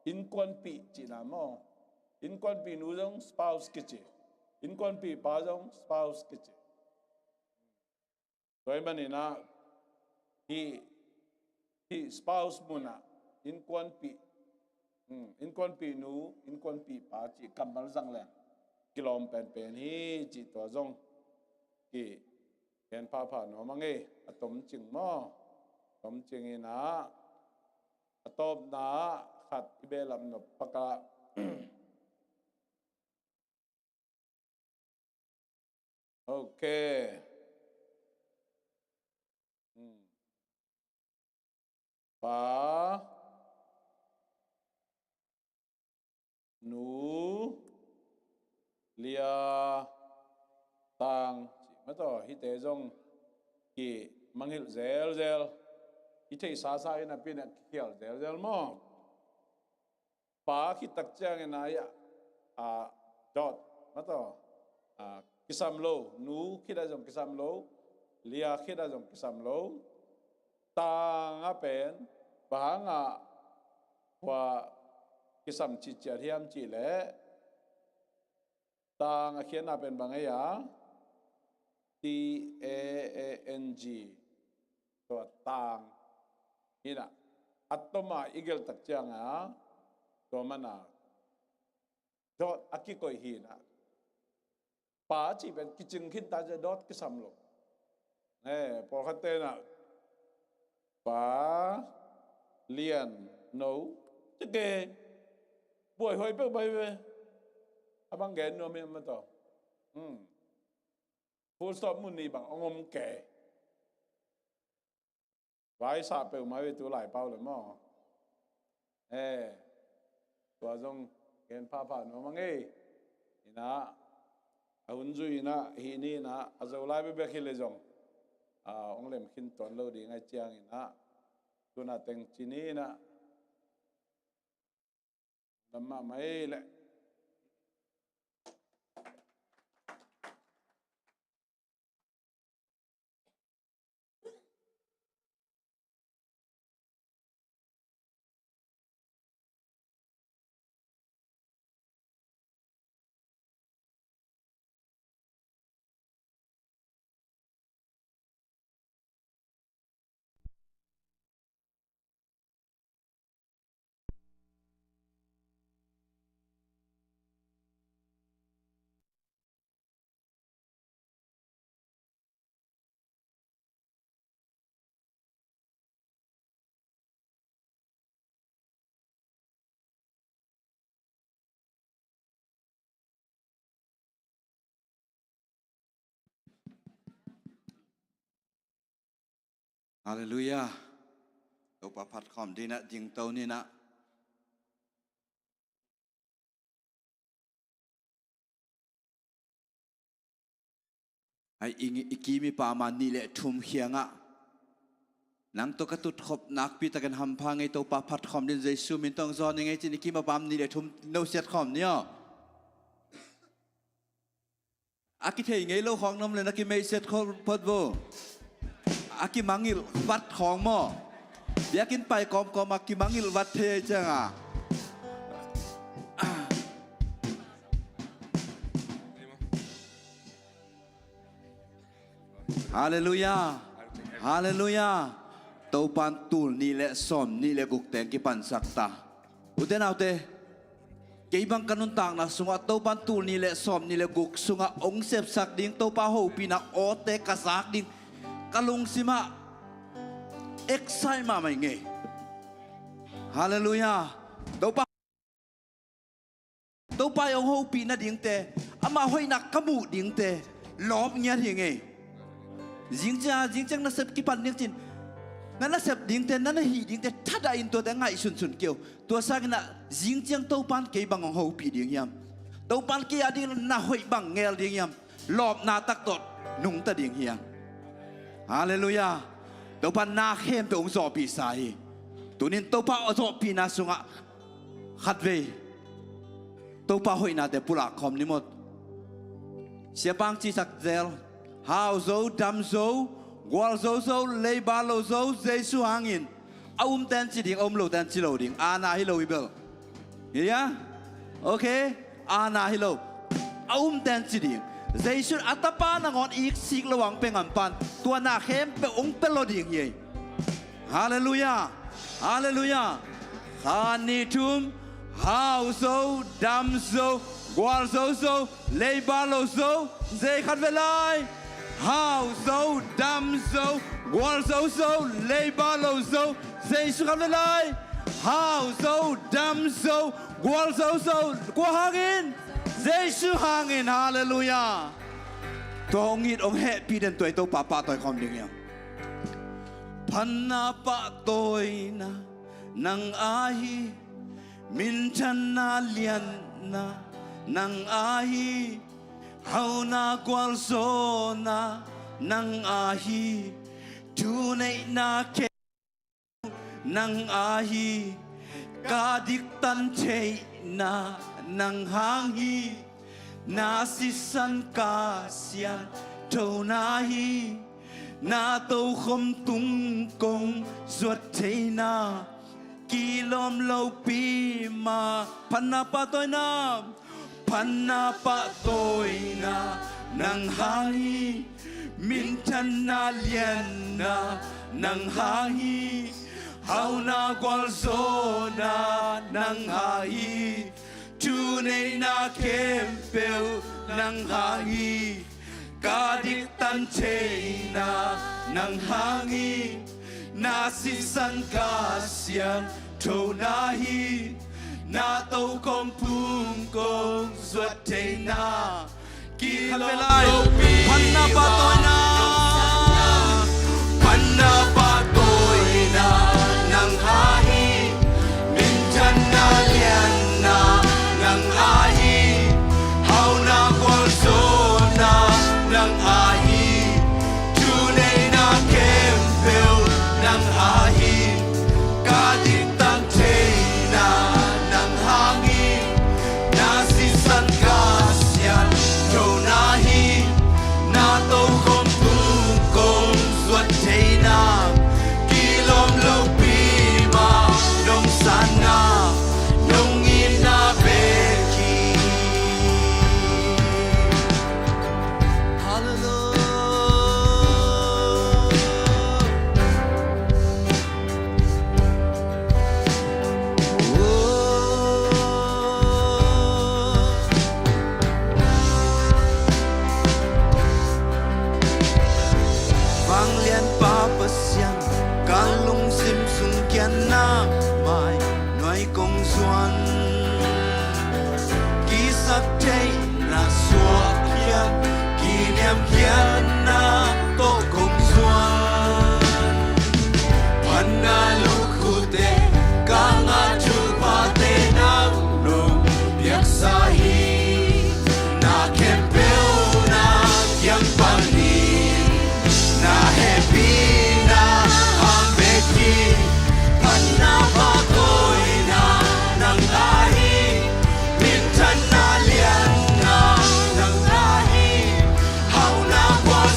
innkuanpih cihna maw. Innkuanpih nu zong spouse kici. Innkuanpih pa zong spouse kici. Tua ahih manin ah hih, hih spouse mun ah innkuanpih, hmm, innkuanpih nu, innkuanpih pa cih kammal zang leng kilawm penpen hi cih tua zong ki gen phapha nuam a ngei. A tomcing maw. Tomcing in ah, a tawpna khat i behlap nop pak ah. Ok. Hmm. Pa, nu, lia, tang. Cih mah tawh, hihte zong kimangngilh zelzel. I theihsa sa in a pi in a kikhial zelzel maw. Pa khit tak ciangin a, a, dot, mah tawh, a, kisam lo, nu khit a zong kisam lo, lia khit a zong kisam lo, tang a pen, bang hang a, hua kisam ciciat hiam cih leh, tang a khiatna pen bang ei a, T A A N G. Tua tang. Hi in ah, a tom a i gelh tak ciang a, tua man a, dot a kikoih hi in ah. Pa cih pen kicing khin ta ciang dot kisam lo. Eh, pawlkhat te in ah, pa, lian, no, cike. Buaihuai peuh bai ve. A bang gen nuam hiam maw tawh? Hmm. Full stop mun nih bang hong om kei. Vai sah peuhmah ve tu lai pau le maw? Eh, tua zong gen phapha nuam a ngei. Inah, a hun zui inah, hih ni inah, a zo lai bekbek hi le zong, ah, hong lem khin tuan lo ding ahih ciang inah, tuna teng ci ni inah, lam mahmah ei leh. Halleluiah. Topa phat khawm ding inah dingto ni inah. Ai, i, i kim i pam a nih le thum khiangah nang tawh ka tutkhop nakpi takin hampha ngei, Topa phat khawm ding Jesu min tawh hong zawn ing ei ci-in i kim a pam nih le thum no siat khawm ni aw. A kithei ngei lo khawng na om leh na kimeih siat khawm phot vo. A kimangilh vat khawng maw? Biakinn pai kawmkawm a kimangilh vat thei ciangah. Halleluiah. Halleluiah. Topa'n tul nih le sawm nih le guk teng kipansak ta. Ute naute, kei bang ka nuntakna sungah Topa'n tul nih le sawm nih le guk sungah hong sepsak ding, Topa hopihna awte ka zak ding, ka lungsimah excite mahmah ing ei. Halleluiah. Topa, Topa i hong hopih nadingte, ama hoihna ka muh dingte lawp ngiat hi ing ei. Zingciang, zingciang nasep kipan ding cin, na nasep dingte, na na hih dingte thadah in tuate ngaihsunsun kei un. Tua sanginah zingciang Topa'n kei bang hong hopih ding hiam? Topa'n kei a ding na hoih bang ngel ding hiam? Lawpna tak tawh nungta ding hiam? Halleluiah. Topa'n na khempeuh hong zawhpihsa hi. Tunin Topa a zawhpihna sungah khatvei Topa hoihnate pulak khawm ni maw. Siapa hong cisak zel, hau zo, dam zo, gualzo zo, leiba lo zo, Jesu hangin. A umte'n ci ding, a um lote'n ci lo ding. Aana hi lo hi bel. Hi dia? Ok. Aana hi lo. A umte'n ci ding. Jesu in a Tapa nangawn iksik lo a hong pia ngam pan, tua na khempeuh hong pia lo ding hi ei. Halleluiah. Halleluiah. Khat, nih, thum. Hau zo, dam zo, gualzo zo, leiba lo zo, zei khat ve lai. Hau zo, dam zo, gualzo zo, leiba lo zo, Jesu khat ve lai. Hau zo, dam zo, gualzo zo, kua hangin? Jesu hangin. Halleluiah. Tua hong it hong hehpih den tua i Topa pahtawi khawm ding hiam? Phatna pahtawina nang aa hi, minthanna lianna nang aa hi, hauhna gualzawhna nang aa hi, thuneihna khempeuh nang aa hi, ka diktan theihna nang hang hi, na sisan ka siangthona hi, na tokhom tung kong zuat theihna kilawm lopi mah. Phatna pahtawina, phatna pahtawina nang hang hi, minthanna lianna nang hang hi, hauhna gualzawhna nang hang hi, thuneihna khempeuh nang hang hi, ka diktan theihna nang hang hi, na sisan ka siangthona hi, Na tokhom phung kong zuat theihna kilawm lopi. Phatna pahtawina, phatna pahtawina nang ahi. Minthanna lianna nang ahi. Hauhna gualzawhna nang ahi. Thuneihna khempeuh nang ahi. Ka diktak theihna nang hang hi. Na sisan ka sianthona hi. Na tokhom phung kong zuat theihna kilawm lopi mah nong sanna, nong itna bek hi. Hallelujah. Vanglianpa Pasian, ka lungsim sung kiatna mai nuai kong zuan. Kisaktheihna suahkhiat, kiniamkhiatna tawh kong zuan. Phatna lukhutte ka ngah, thuphate nang nong piaksa hi. Na khempeuh na kiang panin na hehpihna hang bek hi. Phatna pahtawina nang ahi. Minthanna lianna nang ahi. Hauhna gual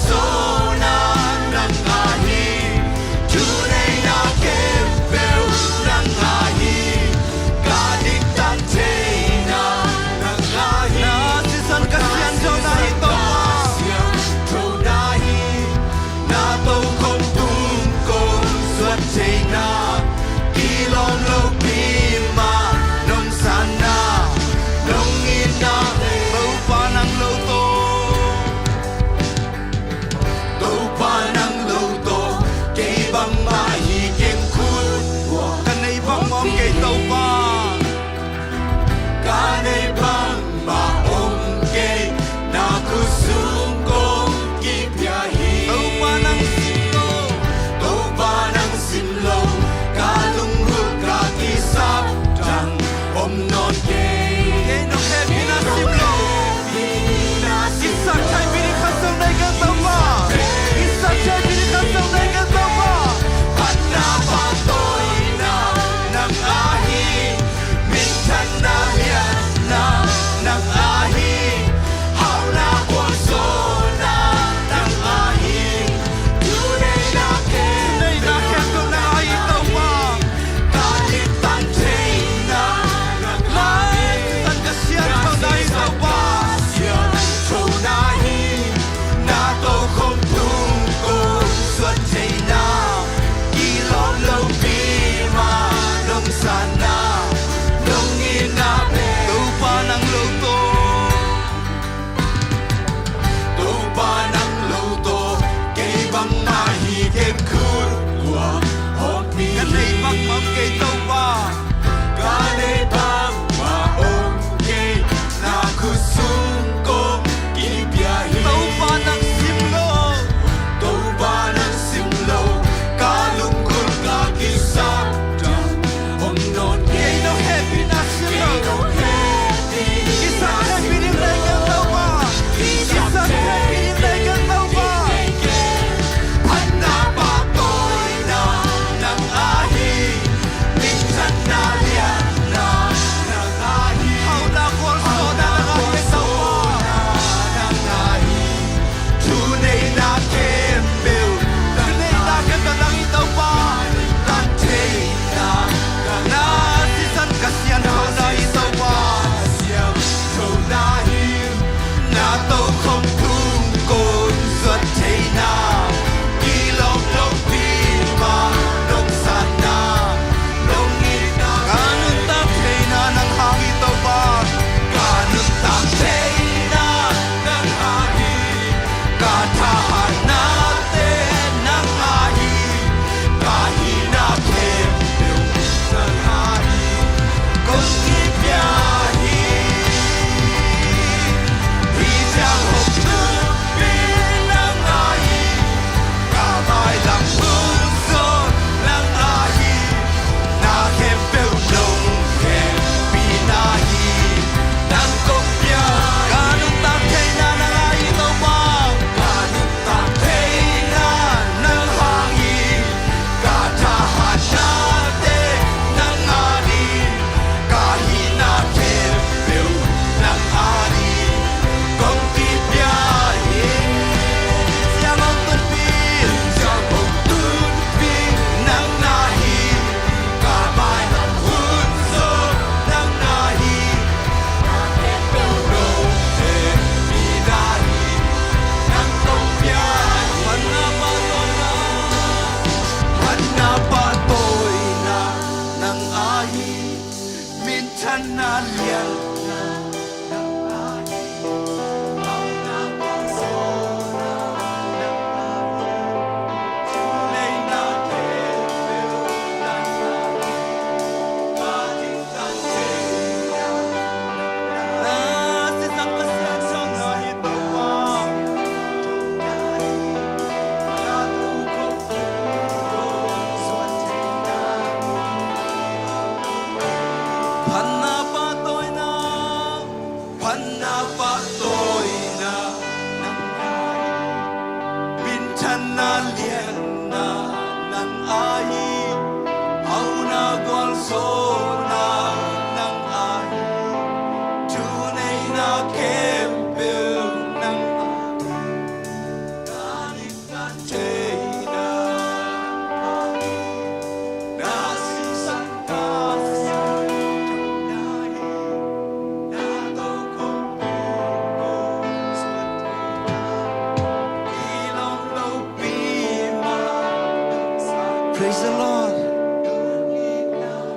Praise the Lord.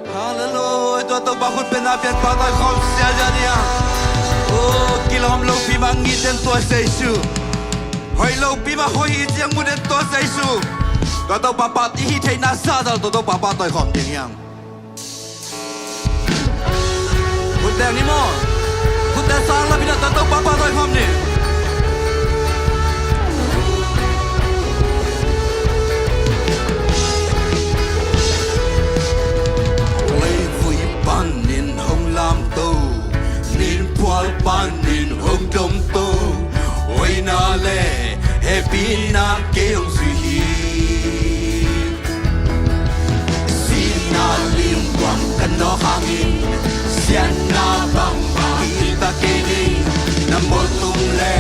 Hallelujah. Tua Topa khut pen na pian pa tawi khawm siasia ni a. O, kilawm lopi mah ngiten tua seisu. Hoih lopi mah hoih hi ciang muten tua seisu. Tua Topa pa i hih theihna sa tal tua Topa pa tawi khawm ding hiang. Khut beng ni maw. Khut beng sang la pi na tua Topa pa tawi khawm ni. Leivui panin hong lamto, ninphual panin hong domto, hoihna le hehpihna kei hong zui hi. Sihna limbuang ka nawk hangin, siatna bangmah hi ta kei ding. Na motung le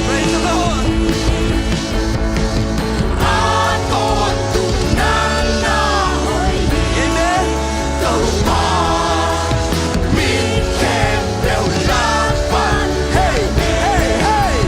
Praise the Lord. Amen. Hey, hey, hey.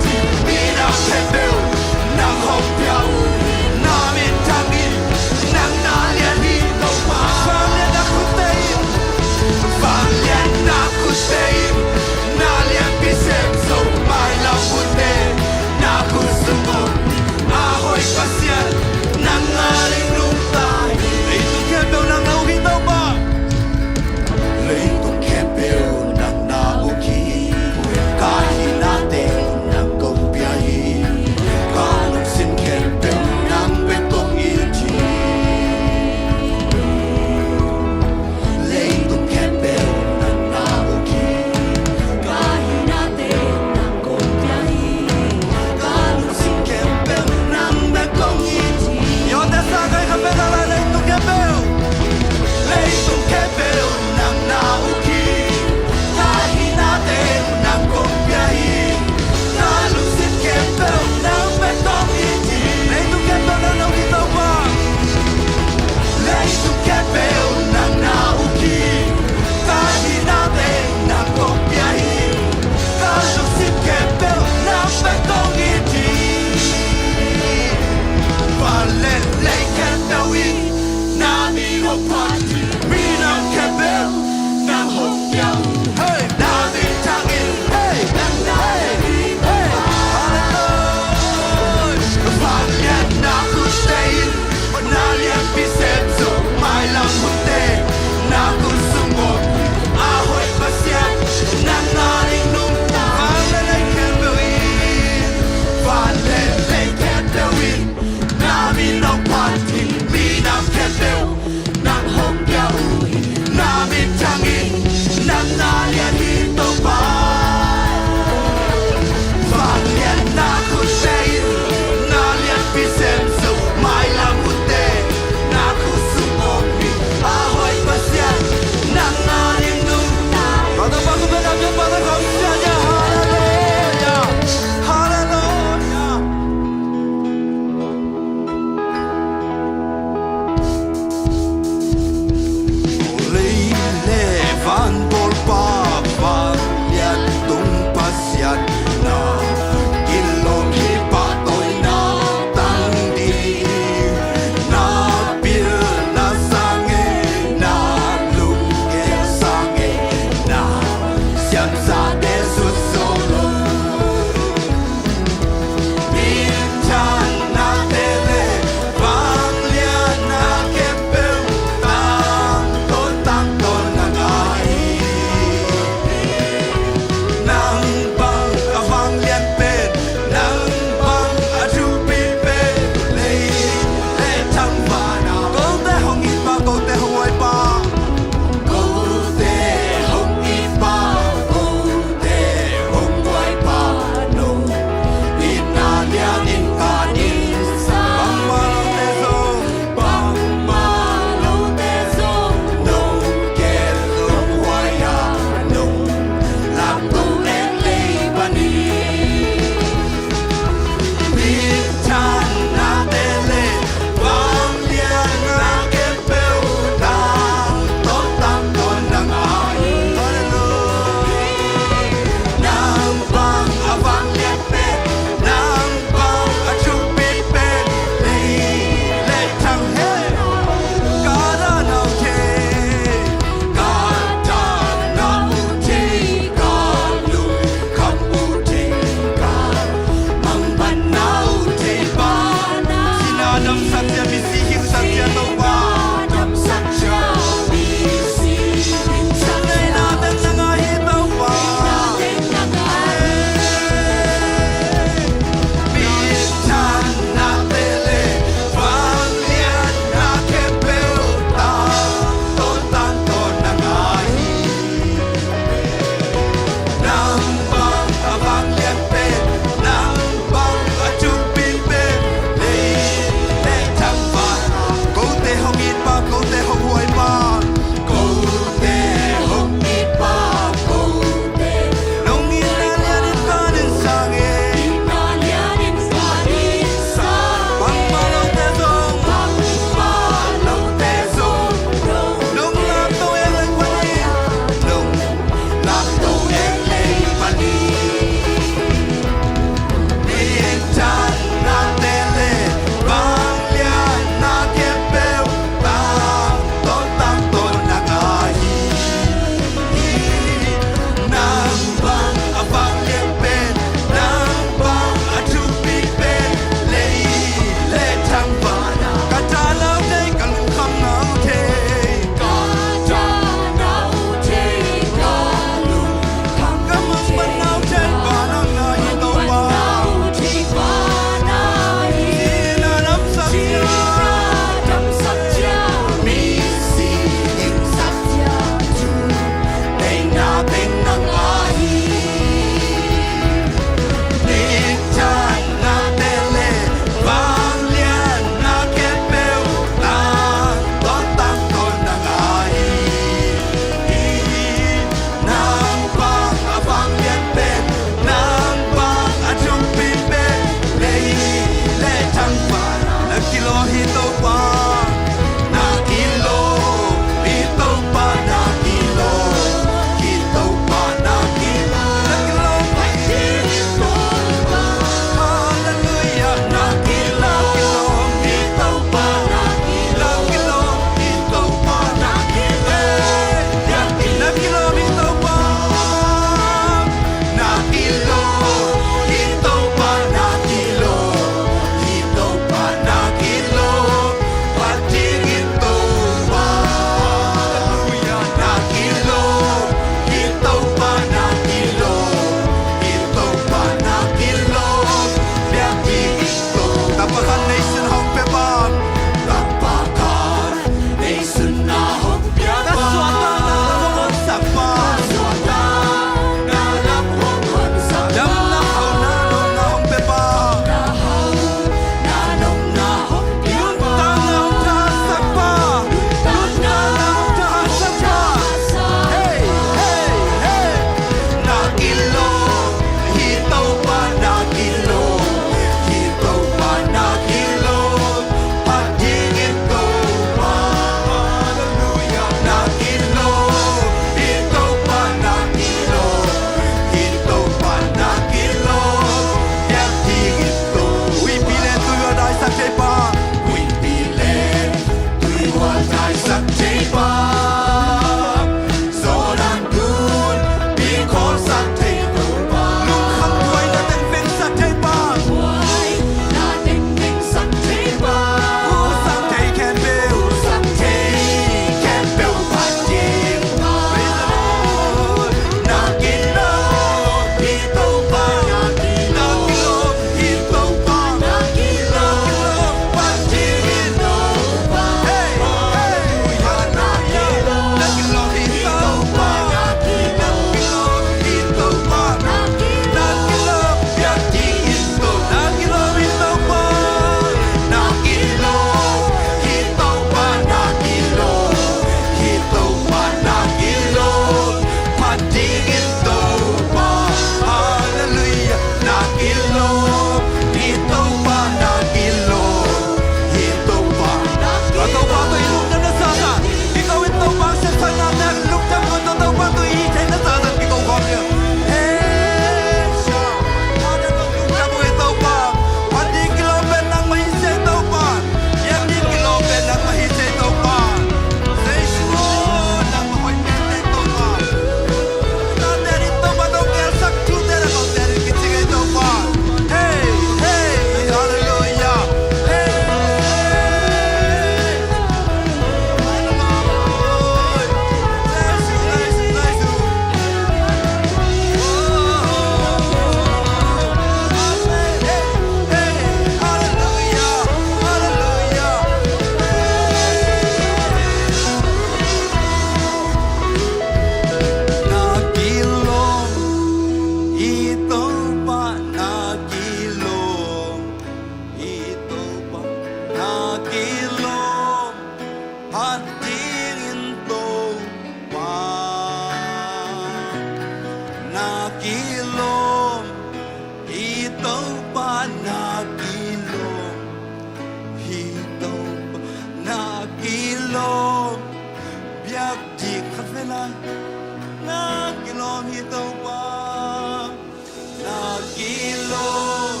Kilawm,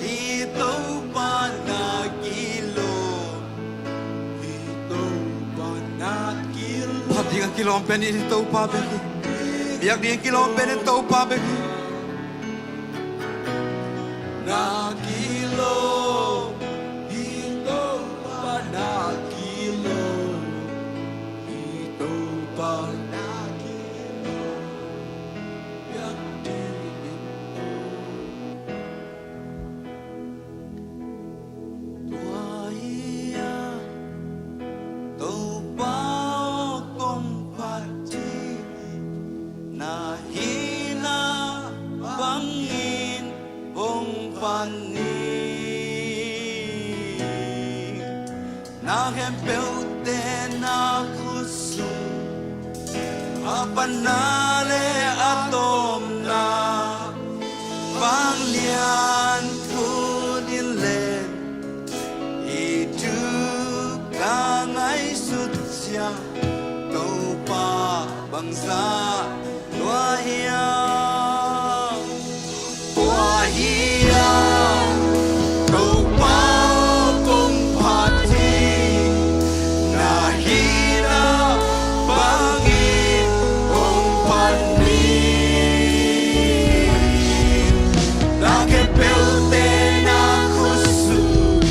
i Topa na kilawm, i Topa na kilawm. Phat ding a kilawm pen i Topa bek hi. Biak ding a kilawm pen i Topa bek hi. Na kilawm, i Topa na kilawm, i Topa na kilawm. Tua hi a, Topa aw kong phat hi, na hihna bangin hong phat ni. Na khempeuhte na khutsung, a panna le a tawpna, vanglian khut in len, hih thu ka ngaihsut ciang, Topa bangzah tua hiam? Tua hiam, Topa aw kong phat hi, na hihna bangin hong phat ni. Na khempeuhte na khutsung,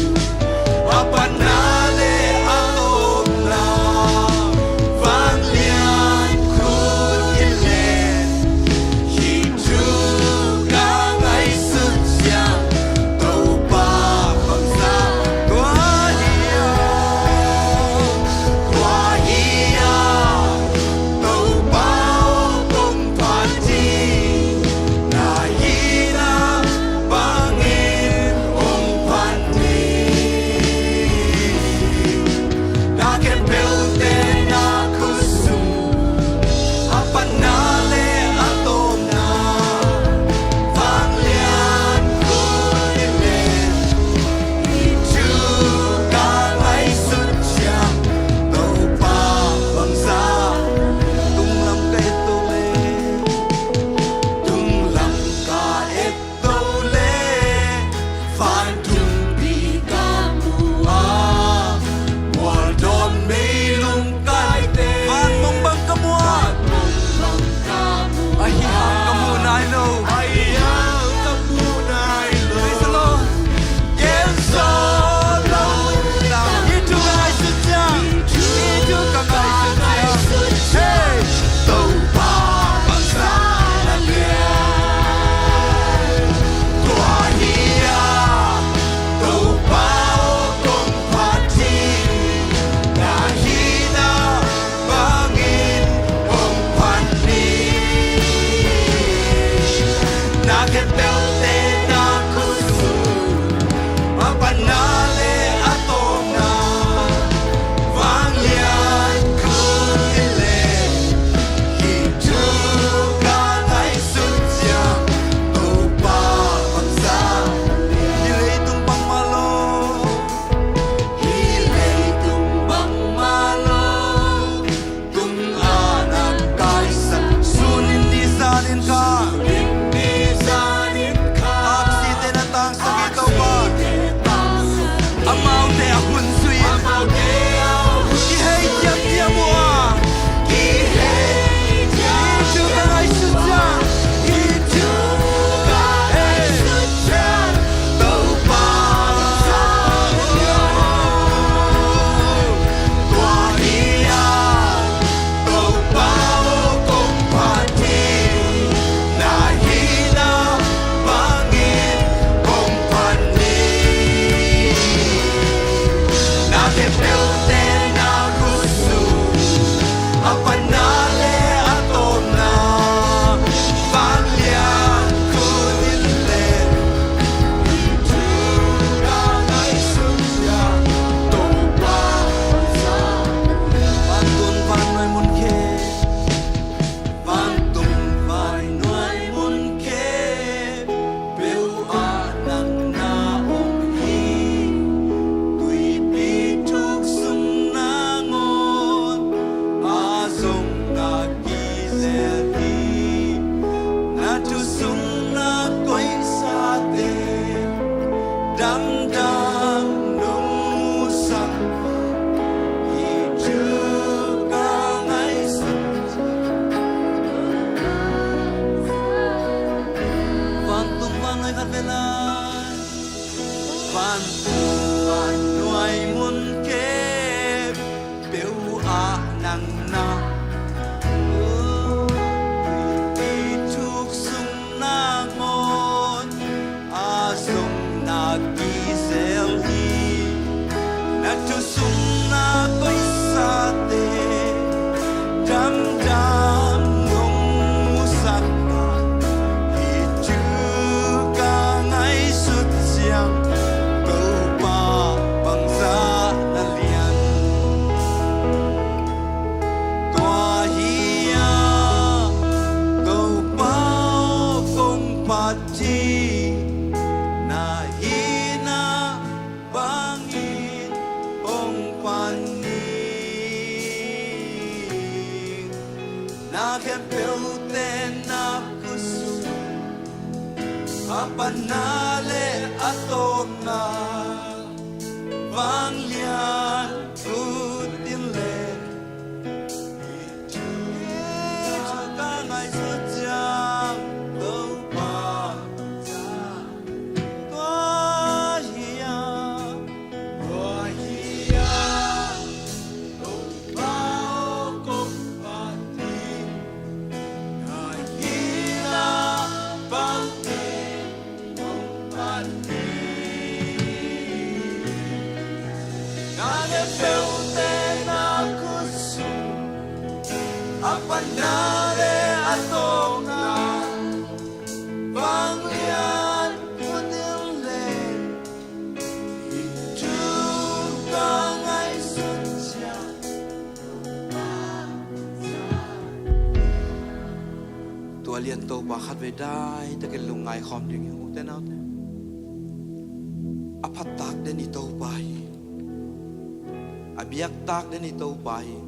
a panna le a tawpna, vanglian khut in len, hih thu ka ngaihsut ciang, Topa bangzah tua hiam? Tua hiam, Topa aw kong phat hi, na hihna bangin hong phat ni. Na khempeuhte na khutsung, a panna le a tawpna, vanglian khut in len, hih thu ka ngaihsut ciang, Topa bangzah. Tunglam ka et to le, tunglam ka et to le, vantung pi ka mu a, mual dawn meilung ka et to le, van mong bang ka mu a, van mong bang ka mu a, ahi hang ka mu nai lo, ahi hang ka mu nai lo. Praise the Lord. Gen zo lo, hih thu ka ngaihsut ciang, hih thu ka ngaihsut ciang. Hey! Topa bangzah na lian. Tua hiam, Topa aw kong phat hi, na hihna bangin hong phat ni. Na khempeuhte na khutsung, a panna le a tawpna, vanglian khut in len, hih thu ka ngaihsut ciang, Topa bangzah. Hih leitung bangmah lo, hih leitung bangmah lo, tung a na kaisak, sun in ni zan in kha, sun in ni zan in Vantung a nuai mun khempeuh ah nang na i thuk sung nangawn a zong na kizel hi. Na thu sung na koihsate damdam nong musak a, hih thu ka ngaihsut ciang Topa bangzah na lian. Tua hi-a Topa aw kong phat hi, na hihna bangin hong pan ning. Na khempeuhte na khutsung a panna le a tawpna vanglian ut in le, ka ngaihsut ciang Topa, tua hi-a, tua hi-a Topa aw kong phat hi, na hihna bangin hong pan ning. Na khempeuhte na khutsung a panna le a tawpna vanglian ut in le, hih thu ka ngaihsut ciang. Tua lian Topa khatvei daitakin lungngai khawm ding hi, ute naute. A phattak den i Topa hi. A biaktak den i Topa hi.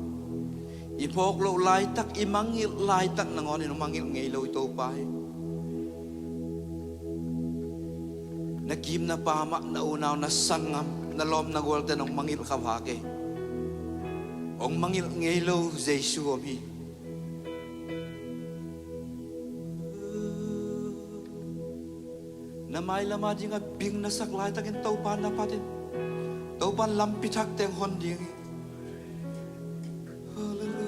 I phawk loh laitak, i mangngilh laitak nangawnin hong mangngilh ngei lo i Topa hi. Na kim na pam ah, na unau, na sanggam, na lawm na gualte nong mangngilh kha vak e. Hong mangngilh ngei lo Jesu om hi. Na mailam a ding a bing na sak laitakin Topa na phat in, Topa in lampi thak teng hon ding hi. Hallelujah.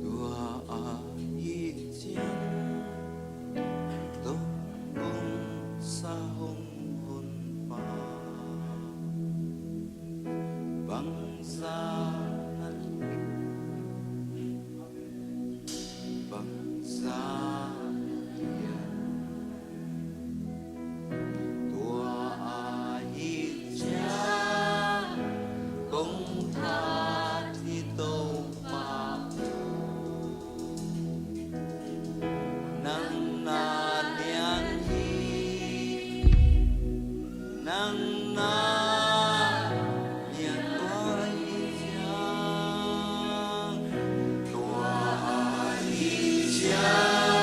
Tua ahih ciang Topa hong sa hong honpa bangzah na lian, bangzah na lian. Tua ahih ciang kong phat hi Topa, nang na lian hi, nang na lian. Tua ahih ciang, tua ahih ciang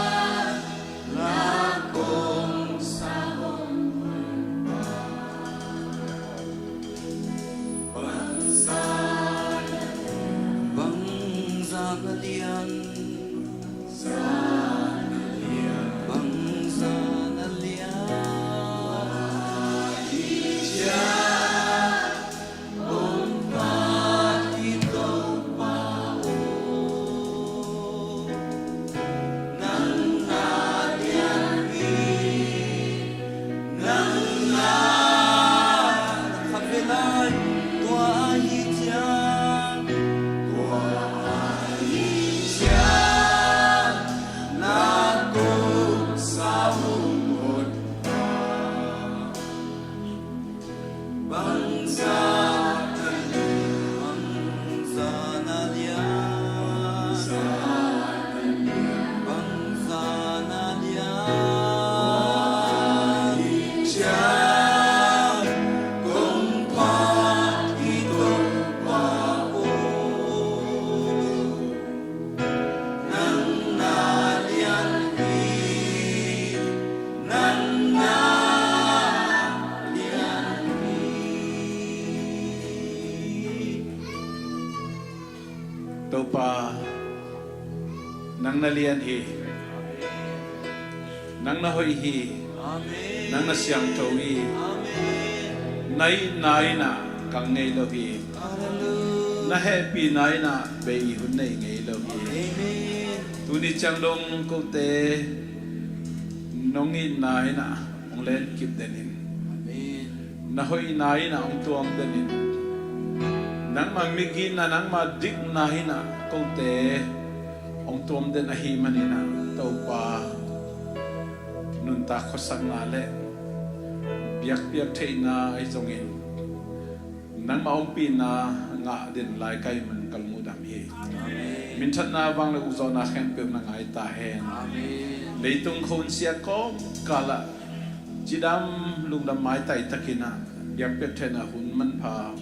Topa, nang na lian hi. Nang na hoih hi. Amen. Nang na siangtho hi. Amen. Na itna in ah kang ngei lo hi. Hallelujah. Na hehpihna in ah bei hun nei ngei lo hi. Amen. Tuni ciang dong kote nong itna in ah hong lenkip den in. Amen. Na hoihna in ah hong tuam den in. Nangma migitna, nangma dikna in ah kote hong tuam den ahih manin ah, Topa, nuntak khuasakna le biakpiak theihna ahi zongin, nangma ompihna ngah den lai ka hih man ka lung uh dam hi. Amen. Minthanna, vanglian, ukzawhna khempeuh na ngai ta hen. Amen. Leitung khonsia kawmkal ah cidam lungdam maitai takin ah biakpiak theihna hun manpha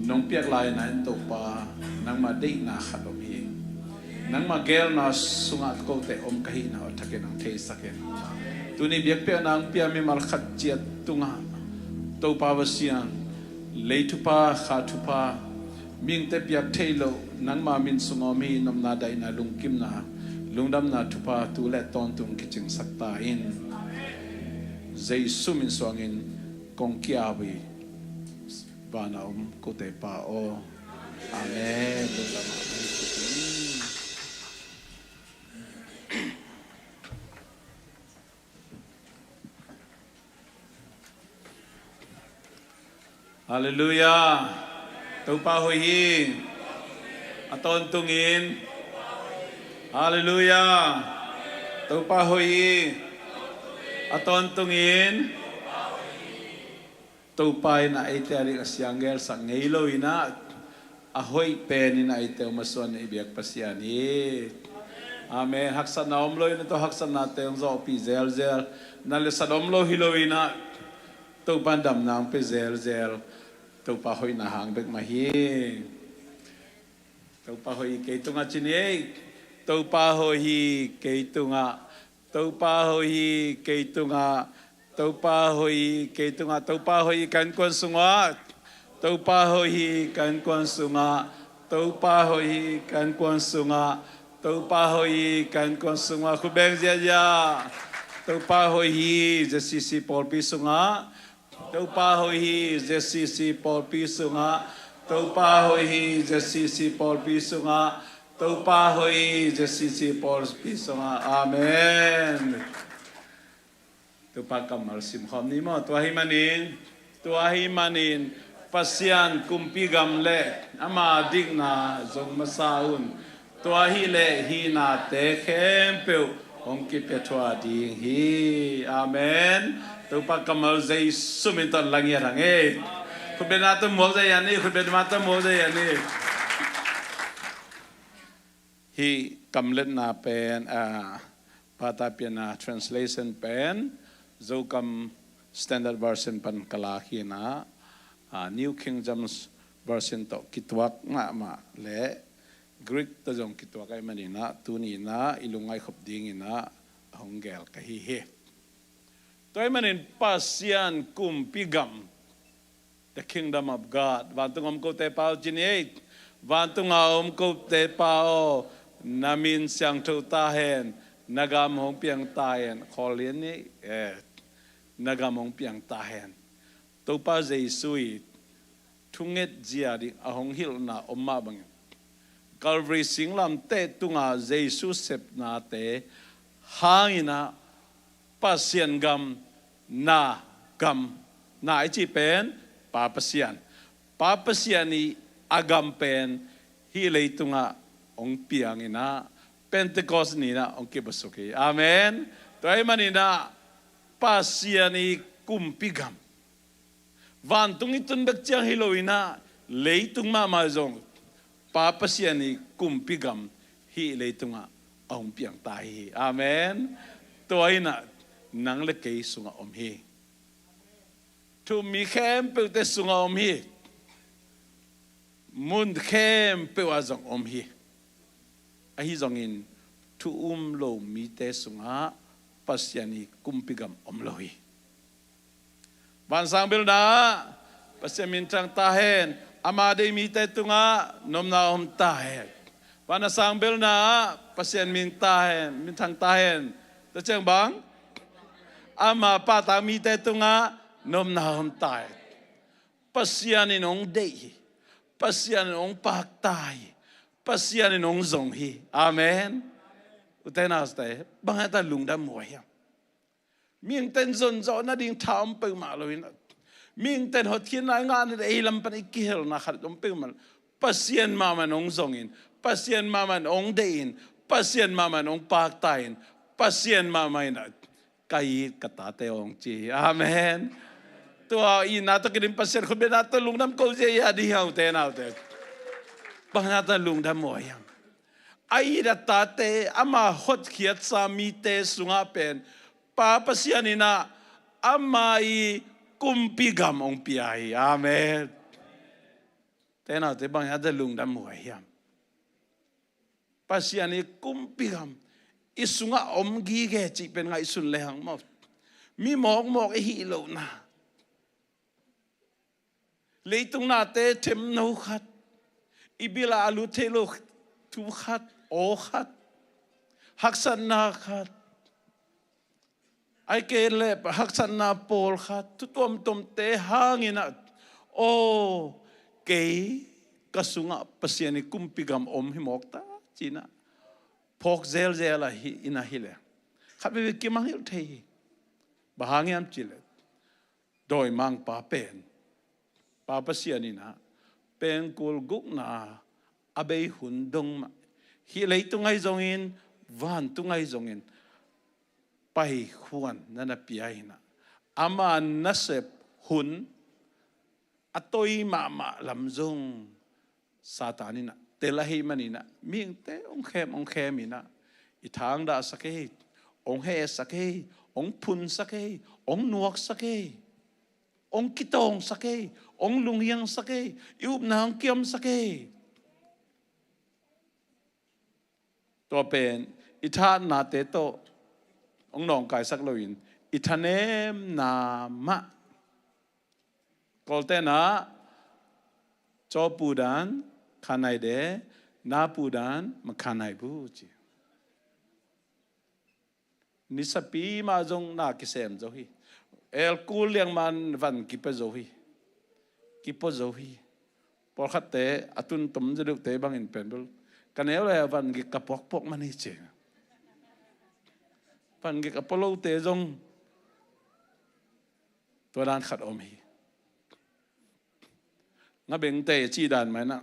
nong piak lai-in ah, Topa, nangma deihna khat om hi. Nangma geelna sungah kote om ka hihna uh a thakin hong theisak in. Tuni biakpiakna hong pia mimal khat ciat tungah, Topa Pasian, lei thupha, kha thupha, mihingte piak thei loh, nangma min sungah om hi, nopna, daihna, lungkimna, lungdamna thupha tu le tawntung kicingsak ta in. Jesu min suangin kong ki-ap hi, vana om kote Pa aw. Amen. Lungdam ah. Halleluiah. Topa hoih hi. A tawntungin. Halleluiah. Topa hoih hi. A tawntungin. Topa in ah eite a ding a sianggelsak ngei lo in ah, a hoih pen in ah eite hong masuan i biak Pasian hi. Amen. Haksatna om lo in ah, tua haksatnate hong zawhpih zelzel. Na le sat om lo hi lo in ah, Topa in damna hong pia zelzel. Topa hoihna hang bek mah hi. Topa hoih hi kei tungah ci ni ei. Topa hoih hi kei tungah. Topa hoih hi kei tungah. Topa hoih hi kei tungah. Topa hoih hi ka innkuan sungah. Topa hoih hi ka innkuan sungah. Topa hoih hi ka innkuan sungah. Topa hoih hi ka innkuan sungah. Khut beng ziahziah. Topa hoih hi Z C C pawlpi sungah. Topa hoih hi Z C C pawlpi sungah. Topa hoih hi Z C C pawlpi sungah. Topa hoih hi Z C C pawlpi sungah. Amen. Topa kammal simkhawm ni maw. Tua ahih manin, tua ahih manin Pasian kumpi gam le ama dikna zong masa un. Tua hileh hihnate khempeuh hong kipia thuah ding hi. Amen. Topa kammal Jesu min tawh la ngiat hang ei. Khutbetna tawh muak zia hi a ni, khutbetna tawh muak zia hi a ni. Hih kamletna pen, ah, Patapiana translation pen Zokam Standard Version pan ka lak hi in ah, ah, New King James Version tawh kituak mahmah le Greek tawh zong kituak ahih manin ah, tuni in ah i lungngaih khop dingin ah hong geel ka hi hi. Tua ahih manin Pasian kumpi gam, the kingdom of God. Vantung om kote Pa aw ci ni ei. Vantung a om kote Pa aw, na min siangtho ta hen, na gam hong piang ta hen. Khawl lian ni ei. Eh, na gam hong piang ta hen. Topa Jesu i thunget zia ding a hong hilhna om mah bangin, Calvary singlamteh tunga Jesu sepnate hangin ah Pasian gam, na gam, na i cih pen Pa Pasian, Pa Pasian i a gam pen hih leitungah hong piangin ah Pentecost ni-in ah hong kibasuk hi. Amen. Tua ahih manin ah Pasian i kumpi gam, vantung i tun bek ciang hi lo in ah, leitung mahmah zong Pa Pasian i kumpi gam hih leitungah a hong piang ta hi. Amen. Tua in ah nang le kei sungah om hi. Thu-um mi khempeuhte sungah om hi. Mun khempeuh ah zong om hi. Ahi zongin thu-um lo mite sungah Pasian i kumpi gam om lo hi. Vansang belna ah Pasian min thang ta hen. Ama deih mite tungah nopna om ta hen. Van a sang belna ah Pasian mintang ta hen, mintang ta hen. Tua ciang bang, ama pahtak mite tungah nopna om ta hen. Pasian in hong deih hi. Pasian in hong pakta hi. Pasian in hong zong hi. Amen. Ute naute, bang hang ta lungdam huai hiam? Mihingte'n zonzawh nading tha om peuhmah lo in, mihingte'n hotkhiatna i ngah nading ei lam pan i kihelna khat om peuhmah lo. Pasian mahmah in hong zong in, Pasian mahmah in hong deih in, Pasian mahmah in hong pakta in, Pasian mahmah in ka it ka tate hong ci hi. Amen. Tua itna tawh kidim Pasian khutbetna tawh lungdam ko zia hi a ding hi a, ute naute. Bang hang ta lungdam huai hiam? A it a tate, ama hotkhiatsa mite sungah pen Pa Pasian in ah ama i kumpi gam hong pia hi. Amen. Ute naute, bang hang ta lungdam huai hiam? Pasian i kumpi gam i sungah om gige cih pen ngaihsun le hang maw. Mi mawkmawk i hih lohna, leitung nate themno khat, i bil ah a lut theih loh thu khat, aw khat, haksatna khat, ahih kei leh haksatna pawlkhat, thu tuamtuamte hangin ah, aw, kei ka sungah Pasian i kumpi gam om hi mawk ta, ci-in ah phawk zelzel ahi in ahih leh, khat veivei kimangngilh thei hi. Bang hang hiam cih leh, dawimangpa pen Pa Pasian in ah pengkul gukna a bei hun dong mah, hih leitung ahi zongin, vantung ahi zongin, paikhuan na na pia hi in ah, ama nasep hun a toi mahmah lam zong Satan in ah tel ahih manin ah, mihingte hong khem, hong khem in ah, i thang dahsak ei, hong hehsak ei, hong phunsak ei, hong nuaksak ei, hong kitawngsak ei, hong lunghiangsak ei, i upna hong kiamsak ei. Tua pen i thahatnate tawh hong nawngkaisak loin, i thanemna mah. Kawlte'n ah, จอผู้นั้น ข้านั้นเอง หน้าผู้นั้น ข้านั้นเอง ci. Nisapi mah zong na kisem zo hi. Elkul liang mah van kipia zo hi. Kipia zo hi. Pawlkhatte a tuntom zaw deuhte bangin pen bel, ka neu lai-a van gik ka puakpuak man hi ci. Van gik a pua lote zong tua dan khat om hi. Ngabengte cih dan mah in ah,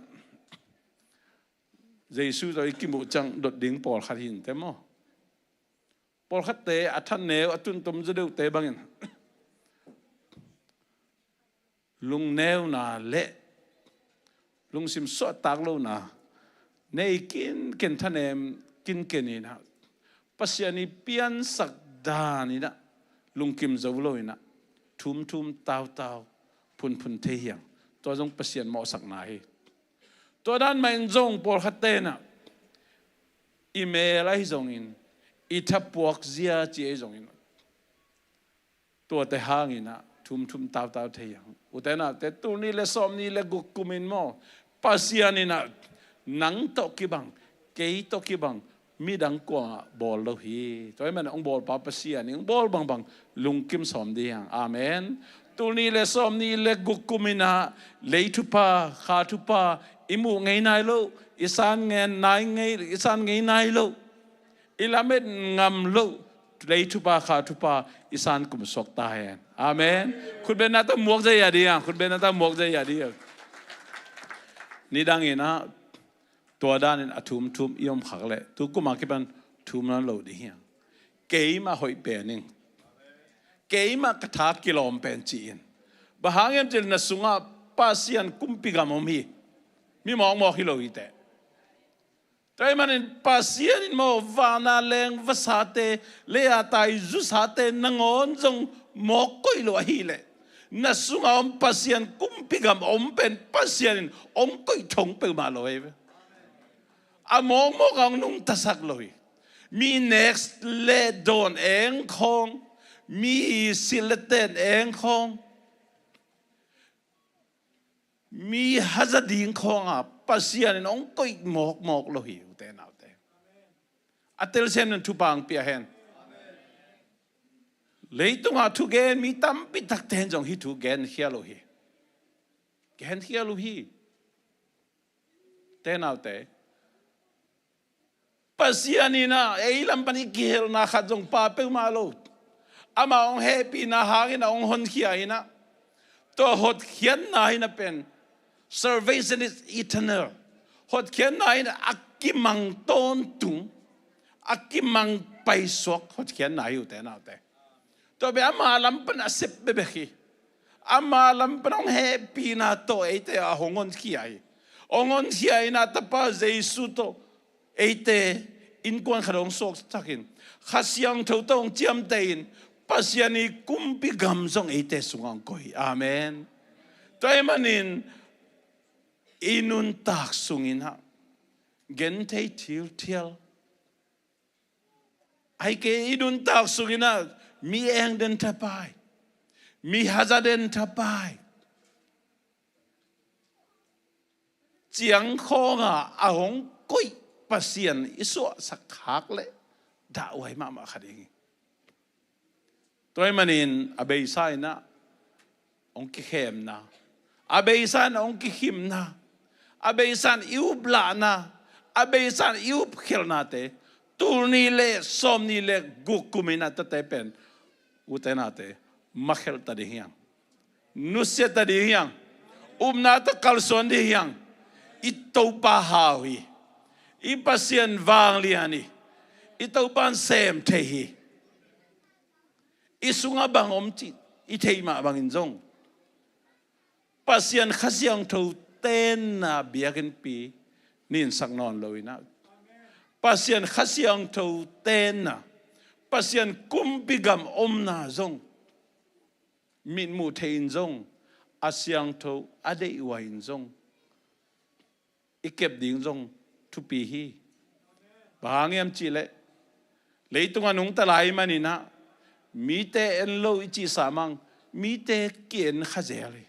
Jesu tawh i kimuh ciang dot ding pawlkhat hi inteh maw. Pawlkhatte a thaneu, a tuntom zaw deuhte bangin lungneuna le lungsim suahtak lohna nei kinken, thanem kinken in ah, Pasian i piansak dan in ah lungkim zo lo in ah, thumthum tautau phunphun thei hi hang. Tua zong Pasian mawhsakna hi. Tua dan mah in zong pawlkhatte in ah, i mel ahi zongin, i thapuak zia ci ahi zongin, tuate hangin ah thumthum tautau thei hi hang. Ute naute, tul nih le sawmnih le guk kum in maw, Pasian in ah nang tawh kibang, kei tawh kibang midang kuamah bawl lo hi. Tua ahih manin hong bawlpa Pasian in hong bawl bangbang lungkim sawm ding hi hang. Amen. Tul nih le sawmnih le guk kum in ah lei thupha, kha thupha i muh ngei nai loh, i san ngen nai ngei, i san ngei nai loh, i lamet ngam loh lei thupha, kha thupha i san kum suak ta hen. Amen. Khutbetna tawh muak zia hi a ding hi hang. Khutbetna tawh muak zia hi a ding hi hang. Nidang in ah tua dan in a thumthum i om khak leh, tu kum a kipan thum nawn lo ding hi hang. Keimah hoih pen ing. Keimah ka tha kilawm pen ci in. Bang hang hiam cih leh na sungah Pasian kumpi gam om hi. Mi mawkmawk hi lo hi teh. Tua ahih manin Pasian in maw, van a leng vasate, lei a tai zusate nangawn zong mawk koih lo ahih leh, na sungah om Pasian kumpi gam om pen Pasian in hong koih thong peuhmah lo hi ve. A mawkmawk a hong nungtasak lo hi. Mi nek le dawn eng khawng, mi silh le ten eng khawng, Mi haza ding khawngah Pasian in hong koih mawkmawk lo hi, ute naute. A telsiam in thupha hong pia hen. Leitungah thugen mi tampi takte in zong hih thu genkhial uh hi. Genkhial uh hi. Ute naute, Pasian in ah ei lam pan i kihelna khat zong pha peuhmah lo. Amah hong hehpihna hangin ah hong honkhia in ah, tua hotkhiatna in ah pen, salvation is eternal. Hotkhiatna in ah a kimang tawntung, a kimang paisuak hotkhiatna hi, ute naute. Tua bek ama lam pan a sep bekbek hi. Ama lam pan hong hehpihna tawh eite a hong honkhia hi. Hong honkhia in ah Tapa Jesu tawh eite innkuan khat hong suaksak in, Kha Siangtho tawh hong ciamteh in, Pasian i kumpi gam zong eite sungah hong koih hi. Amen. Tua ahih manin i nuntak sungin ah genthei thilthial, ahih kei i nuntak sungin ah mi eng den thapai, mi haza den thapai, ciang khawngah a hong koih Pasian i suahsak khak leh dahhuai mahmah kha ding hi. Tua ahih manin a beisa in ah hong kikhemna, a beisa in hong kikhimna, a beisa in i uplahna, a beisa in i upkhialhnate, tul nih le sawmnih le guk kum in ah tuate pen, ute naute, makhelh ta ding hi hang. Nusia ta ding hi hang. Upna tawh kalsuan ding hi hang. I Topa hau hi. I Pasian vanglian hi. I Topa in sem thei hi. I sungah bang om cih i theih mah bangin zong, Pasian Kha Siangtho tenna biakinnpi ninsak nawn lo in ah, Pasian Kha Siangtho tenna, Pasian kumpi gam omna zong, mitmuh thei in zong, a siangtho a deihhuai in zong i kep ding zong thupi hi. Bang hang hiam cih leh, leitungah nungta lai manin ah mite en lo i cihsa mang, mite ki-en kha zel hi,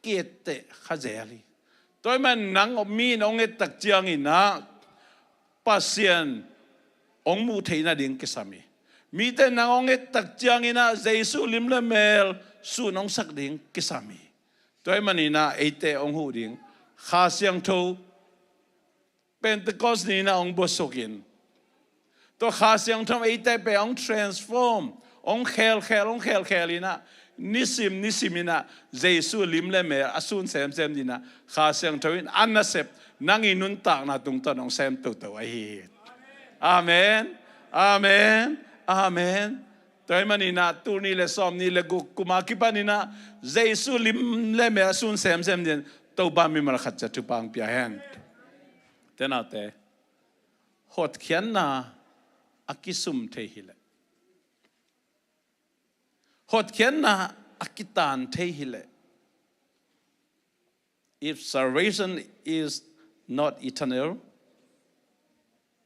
ki-etteh kha zel hi. Tua ahih man nang mi in hong et tak ciangin ah Pasian hong muh theih nading kisam hi. Mite nang hong et tak ciangin ah Jesu lim le mel sun hong sak ding kisam hi. Tua ahih manin ah eite hong huh ding Kha Siangtho Pentecost ni in ah hong buaisuak in, tua Kha Siangtho in eite pen hong transform, hong khelkhel, hong khelkhel in ah, nisim nisim in ah Jesu lim le mel a sun semsem ding in ah, Kha Siangtho in a nasep nang i nuntakna tungtawn hong sem toto ahi hi. Amen. Amen. Amen. Tua ahih manin ah tul nih le sawmnih le guk kum a kipan in ah Jesu lim le mel a sun semsem ding in Topa mimal khat ciat thupha hong pia hen. Ute naute, hotkhiatna a kisum thei hileh, hotkhiatna a kitan thei hileh, if salvation is not eternal,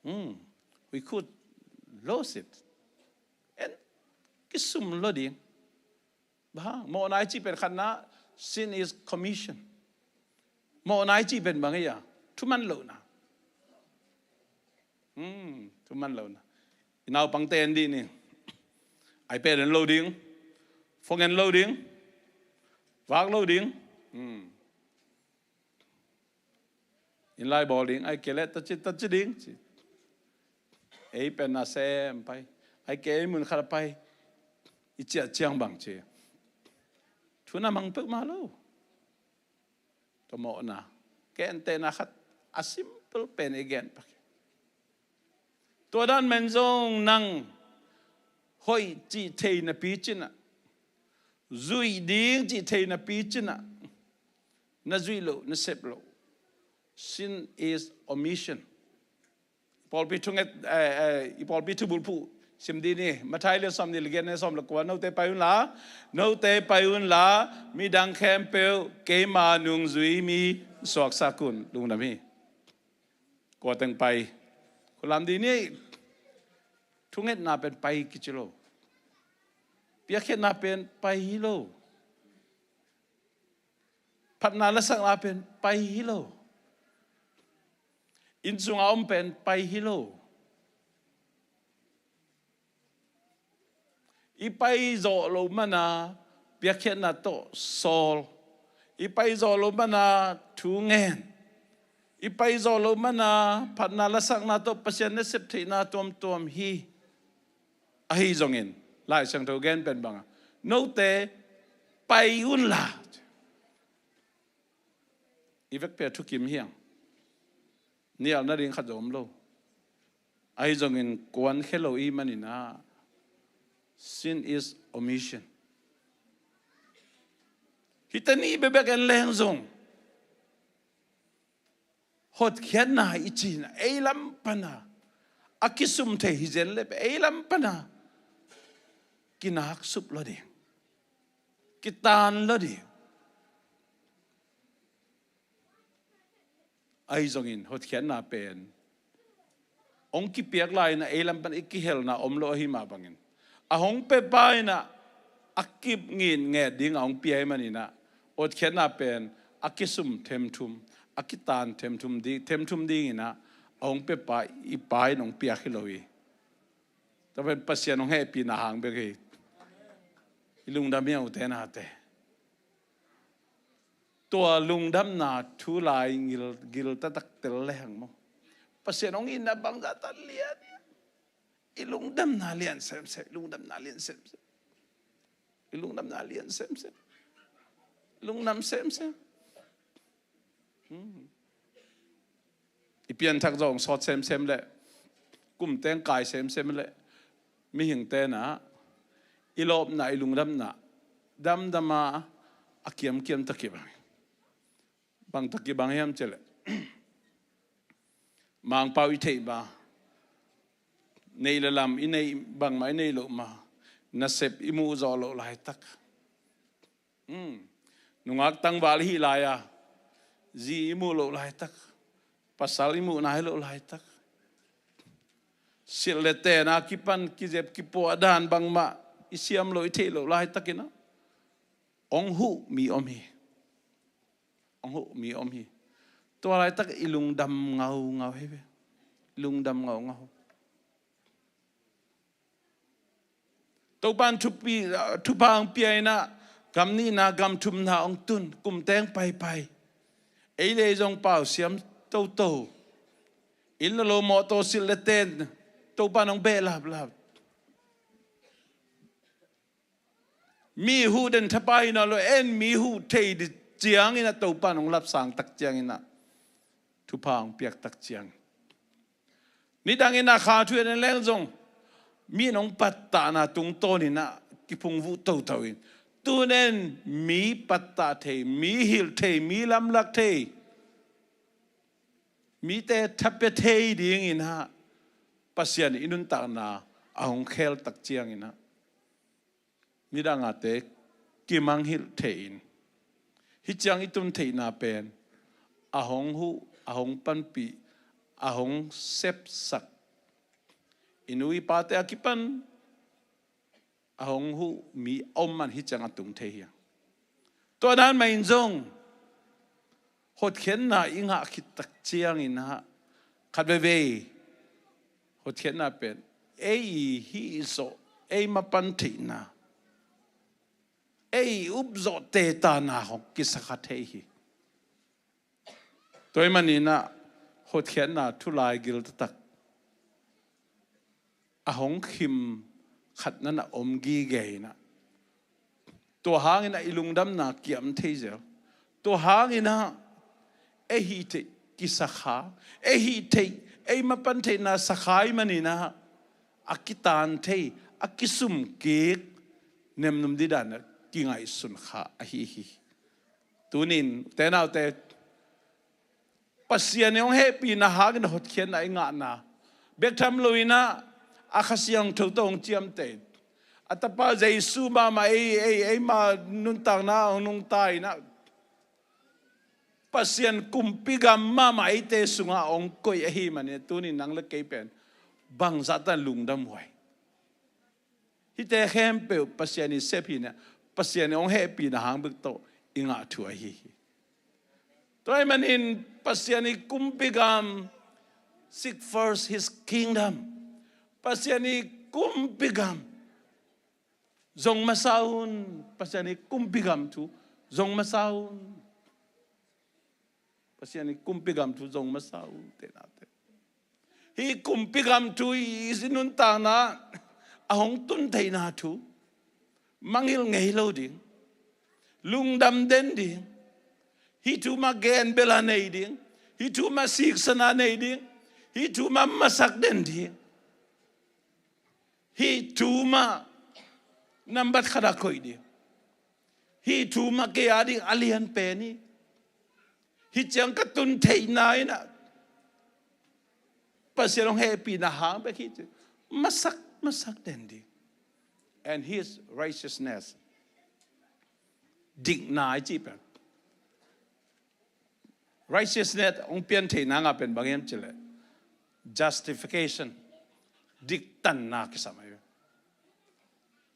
hmm, we could lose it. En kisum lo ding. Bang hang? Mawhna i cih pen khatna, sin is commission. Mawhna i cih pen bang hi a? Thuman lohna. Hmm, thuman lohna. I naupangte en dih ni. iPad en lo ding. Phone en lo ding. Vak lo ding. Hmm. Inn lai bawl ding, ahih kei leh taci, taci ding ci. Ei pen na sem pai. Ahih kei ei mun khat a pai. I ciah ciang bang ci. Thu na mang peuhmah lo. Tua mawhna, gentehna khat a simple pen i gen pak hi. Tua dan men zong nang hoih cih thei napi cin ah, zuih ding cih thei napi cin ah, na zuih loh, na sep loh. Sin is omission. Pawlpi thunget, eh, eh, i pawlpi thubulphuh sim dih ni. Matthai lian sawmnih le giat, neu sawm le kua, note pai unla, note pai unla, midang khempeuh keima nungzui mi suaksak un. Lungdam hi. Kua teng pai? Khulam dih ni. Thungetna pen pai kici lo. Piakkhiatna pen pai hi lo. Phatna lasakna pen pai hi lo. Inn sunga om pen pai hi lo. I pai zawh loh mana piakkhiatna tawh sawl. I pai zawh loh mana thu ngen. I pai zawh loh mana phatna lasakna tawh Pasian nasep theihna tuamtuam hi. Ahi zongin Lai Siangtho gen pen banga, note pai unla. I vekpi a thukim hiang. Nial nading khat zong om lo. Ahi zongin kuankhia lo i hih manin ah, sin is omission. Hihte nih bekbek en leng zong, hotkhiatna i cihna ei lam pana a kisum thei hi zen le ei lam pana kinaksup lo ding, kitan lo ding. Ahi zongin hotkhiatna pen hong kipiak lai-in ah ei lam pan i kihelna om lo ahi mah bangin, a hong piapa in ah a kip ngitnget ding a hong pia ahih manin ah, hotkhiatna pen a kisum themthum, a kitan themthum ding, themthum dingin ah a hong piapa i Pa in hong piak hi lo hi. Tua pen Pasian hong hehpihna hang bek hi. I lungdam hi hang, ute naute. Tua lungdamna thu lai gil, gil taktak tel lehang maw, Pasian hong itna bangzah tan lian hi. I lungdamna lian semsem, i lungdamna lian semsem. I lungdamna lian semsem. Lungdam semsem. Hmm. I pianthak zong sawt semsem le, kum teng kai semsem le, mihingte in ah i lawpna, i lungdamna damdam a, a kiamkiam ta kibang. Bang ta kibang hiam cih leh, Mangpau i theih ma, neih le lam i neih, bangmah i neih loh ma, nasep i muh zawh loh laitak. Hmm. Nungak tangval i hih lai-a, zi i muh loh laitak, pasal i muh nai loh laitak, silh le tenna kipan kizep kipuah dan bangmah i siam loh, i theih loh laitakin ah, hong huh mi om hi. Hong huh mi om hi. Tua laitak i lungdam ngaungau hi ve. I lungdam ngaungau. Topa'n thupi, thupha hong pia in ah, gam nihna, gam thumna hong tun, kum teng paipai. Ei le ei zong pau siam toto. Inn le lo, mawtaw, silh le ten, Topa'n hong beh laplap. Mi huh den thapai hi nawn lo, en mi huh thei ding ciangin ah, Topa'n hong lapsang tak ciangin ah, thupha hong piak tak ciangin. Nidangin ah kha thu en leng zong, mi in hong pattahna tungtawnin ah kiphungvuh toto in, tu-in mi pattah thei, mi hilh thei, mi lamlak thei, mite thapia thei dingin ah, Pasian i nuntakna a hong khel tak ciangin ah, nidang a te kimangngilh thei-in, hih ciang i tun theihna pen a hong huh, a hong panpih, a hong sepsak, i nu i pate a kipan a hong huh mi om man hih ciang a tung thei hi. Tua dan mah in zong, hotkhiatna i ngah khit tak ciangin ah, khat veivei hotkhiatna pen ei i hih zawh, ei mapan theihna, ei i up zawh tetana hong kisakha thei hi. Tua ahih manin ah, hotkhiatna thu lai gil taktak a hong khim khat na na om gige in ah, tua hangin ah i lungdamna kiam thei zel. Tua hangin ah ei hih theih kisakha, ei hih theih, ei mapan theihna sakha ahih manin ah, a kitan thei, a kisum kik, nemnum ding dan a kingaihsun kha ahi hi. Tuni-in, ute naute, Pasian i hong hehpihna hangin hotkhiatna i ngahna bek tham loin ah, a Kha Siangtho tawh hong ciamteh, a Tapa Jesu mahmah ei, ei, eima nuntakna ah hong nungta in ah, Pasian kumpi gam mahmah eite sungah hong koih ahih manin, tuni-in nang le kei pen bangzah tan lungdam huai. Hihte khempeuh Pasian i sep hi-in ah, Pasian i hong hehpihna hang bek tawh i ngah thu ahi hi. Tua ahih manin Pasian ii kumpi gam, seek first his kingdom. Pasian ii kumpi gam zong masa un. Pasian ii kumpi gam thu zong masa un. Pasian ii kumpi gam thu zong masa un. Te na te. Hih kumpi gam thu i, i nuntakna a hong tun theihna thu mangngilh ngei lo ding. Lungdam den ding. Hih thu mah gen bel a nei ding. Hih thu mah siksana nei ding. Hih thu mah masak den ding. Hih thu mah nambat khat ah koih ding. Hih thu mah kei a ding a lian pen hi. Hih ciang ka tun theihna in ah Pasian hong hehpihna hang bek hi ci. Masak, masak den ding. And his righteousness. Dikna i cih pen. Righteousness hong pian theihna ngah pen bang hiam cih leh justification. Diktanna kisam ahi.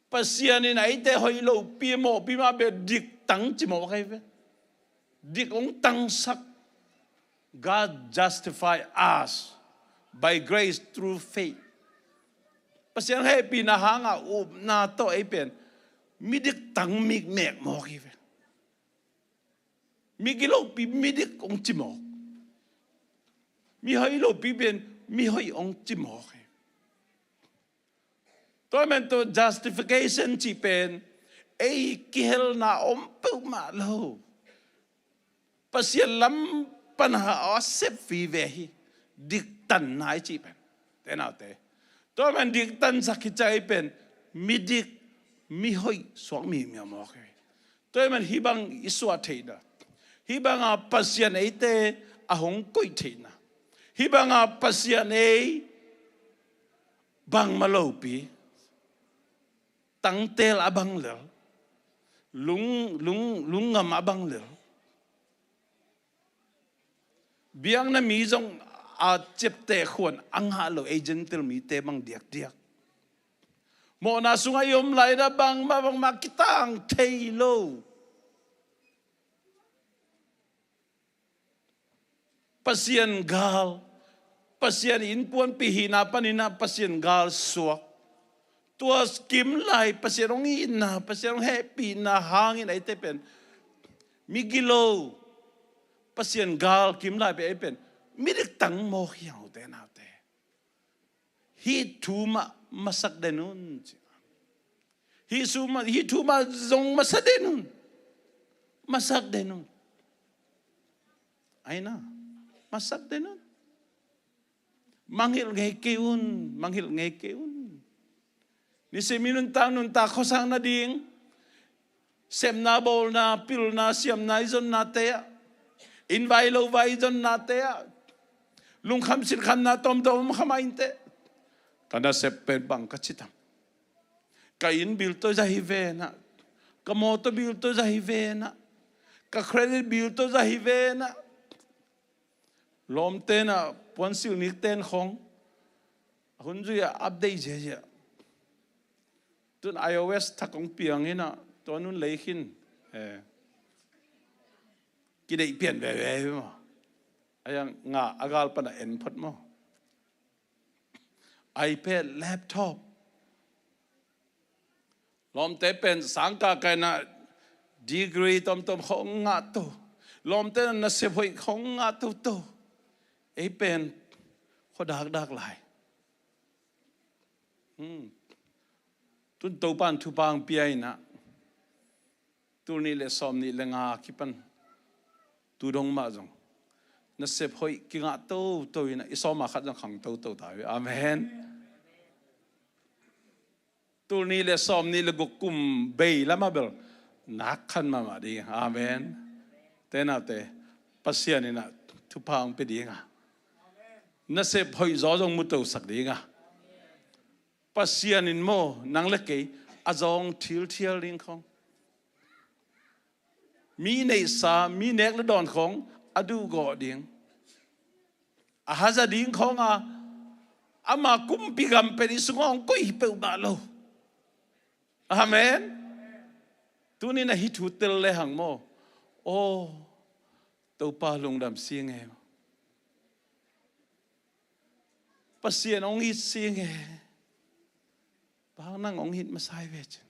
Pasian in eite hoih lopi mawhpi mah bek diktang ci mawk ahi ve. Dik hong tangsak. God justify us by grace through faith. Pasian hehpihna hanga upna tawh ei pen midiktang mikmek mawk hi ve. Migilopi midik hong ci mawk. Mihoih lopi pen mihoih hong ci mawk hi. Tua man tawh justification cih pen ei kihelna om peuhmah lo. Pasian lam pana a sep vive hi. Diktanna i cih pen te naute. Tua man diktansak hi cai pen midik mihoih suak mi miamawk hi. Tua man hih bang i suah theihna, hih banga Pasian eite a hong koih theihna, hih banga Pasian ei bangmah lopi tangtel a bang lel, lung, lung, lungngam a bang lel, biakna mi zong a ciapteh khuan a ngah lo ei Gentile mite bang diakdiak. Mawhna sungah i om lai-in ah bangmah bangmah kitang thei lo. Pasian gal, Pasian innkuanpih hihna panin ah Pasian gal suak. Tua kim lai Pasian hong itna, Pasian hong hehpihna hangin eite pen migilo, Pasian gal kim lai pen ei pen midiktang mawk hi hang ute naute. Hih thu mah masak den un ci. Hih thu mah, hih thu mah zong masak den un. Masak den un. Aina, masak den un. Mangngilh ngei kei un, mangngilh ngei kei un. Nisim i nuntak, nuntak khuasang nading, sepna, bawlna, pilna, siamna i zonnate ah, inn vai lo vai i zonnate ah, lungkham sinkhamna tawmtawm om kha mah inteh. Ka nasep pen bang ka ci tam? Ka inn bill tawh zah hi ve na, ka mawtaw bill tawh zah hi ve na, ka credit bill tawh zah hi ve na. Lawmte na puansilh nikten khong a hun zui a update ziazia. Tun iOS thak hong piang hi na, tua nun lei khin, eh, kideih pian veve hi maw? A yang ngah a gal pana en phot maw? iPad, laptop. Lawmte pen sangkah kaina degree tomtom khong ngah to. Lawmte na nasep hoih khong ngah toto. Ei pen khuadakdak lai. Hmm. Tun Topan thupha hong pia inah, tul nih le sawm nih le nga kipan tu dong mah zong nasep hoih kingah toto inah, i sawma khat zong khang toto ta hi. Amen. Tul nih le sawm nih le guk kum bei lamah bel nak khan mahmah ding. Amen. Te naute, Pasian inah thupha hong pia dinga, nasep hoih zaw zong mutosak dinga, Pasian in maw nang le kei a zawng thilthial ding khong, mi neihsa, mi nek le dawn khong a duhgawh ding, a haza ding khong a, ama kumpi gam pen i sungah hong koih hi peuhmah lo. Amen. Tuni na hih thu tel le hang maw? Aw, Topa lungdam sing e. Pasian hong it sing e. Bang nang hong it masa hi ve cin.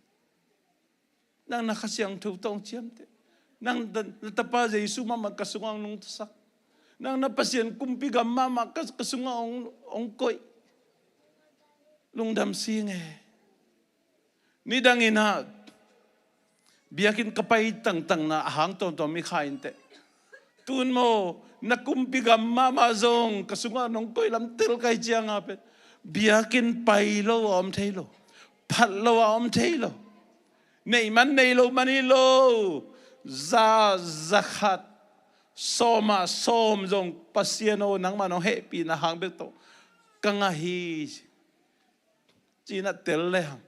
Nang na Kha Siangtho tawh hong ciamteh. Nang na, na tapa Jesu mahmah ka sungah hong nungtasak. Nang na Pasian kumpi gam mahmah ka, ka sungah hong, hong koih. Lungdam sing e. Nidang in ah biakinn ka pai tangtang na a hang tuamtuam i kha inteh. Tun maw, na kumpi gam mahmah zong ka sungah nong koih lam tel ka hih ciangin pen biakinn pai lo a om thei lo. Phat lo a om thei lo. Nei man nei lo man hi lo. Za, za khat, sawm ah sawm zong Pasian aw, nangmah nong hehpihna hang bek tawh ka ngah hi. Ci-in ah tel le hang,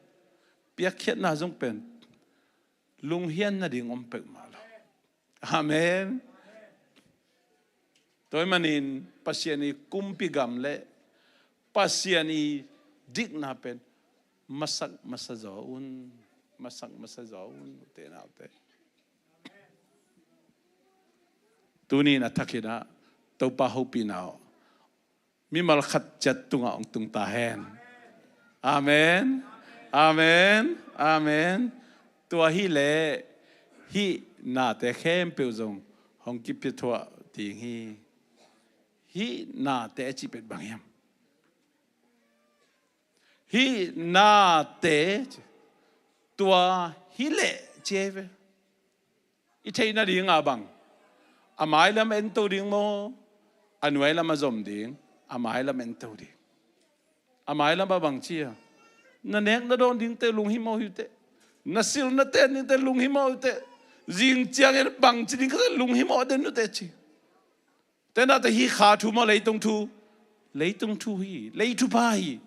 piakkhiatna zong pen lunghian nading om peuhmah lo. Amen. Tua ahih manin Pasian i kumpi gam le Pasian i dikna pen masak masa zaw un, masak masa zaw un, ute naute. Tuni in a thak in ah Topa hopihna aw, mimal khat ciat tungah hong tung ta hen. Amen. Amen. Amen. Tua hileh hih nate khempeuh zong hong kipia thuah ding hi. Hih nate a cih pen bang hiam? Hih nate, tua hileh ci hi ve. I theih nading ah bang, a mailam ento ding maw, a nuailam a zom ding? A mailam ento ding. A mailam ah bang ci a, na nek na dawn dingte lunghimawh hi uh teh. Na sil na ten dingte lunghimawh hi uh teh. Zing ciangin bang ci ding ka lunghimawh den uh teh ci. Tua ahih ciangin hih kha thu maw, leitung thu? Leitung thu hi, lei thupha hi.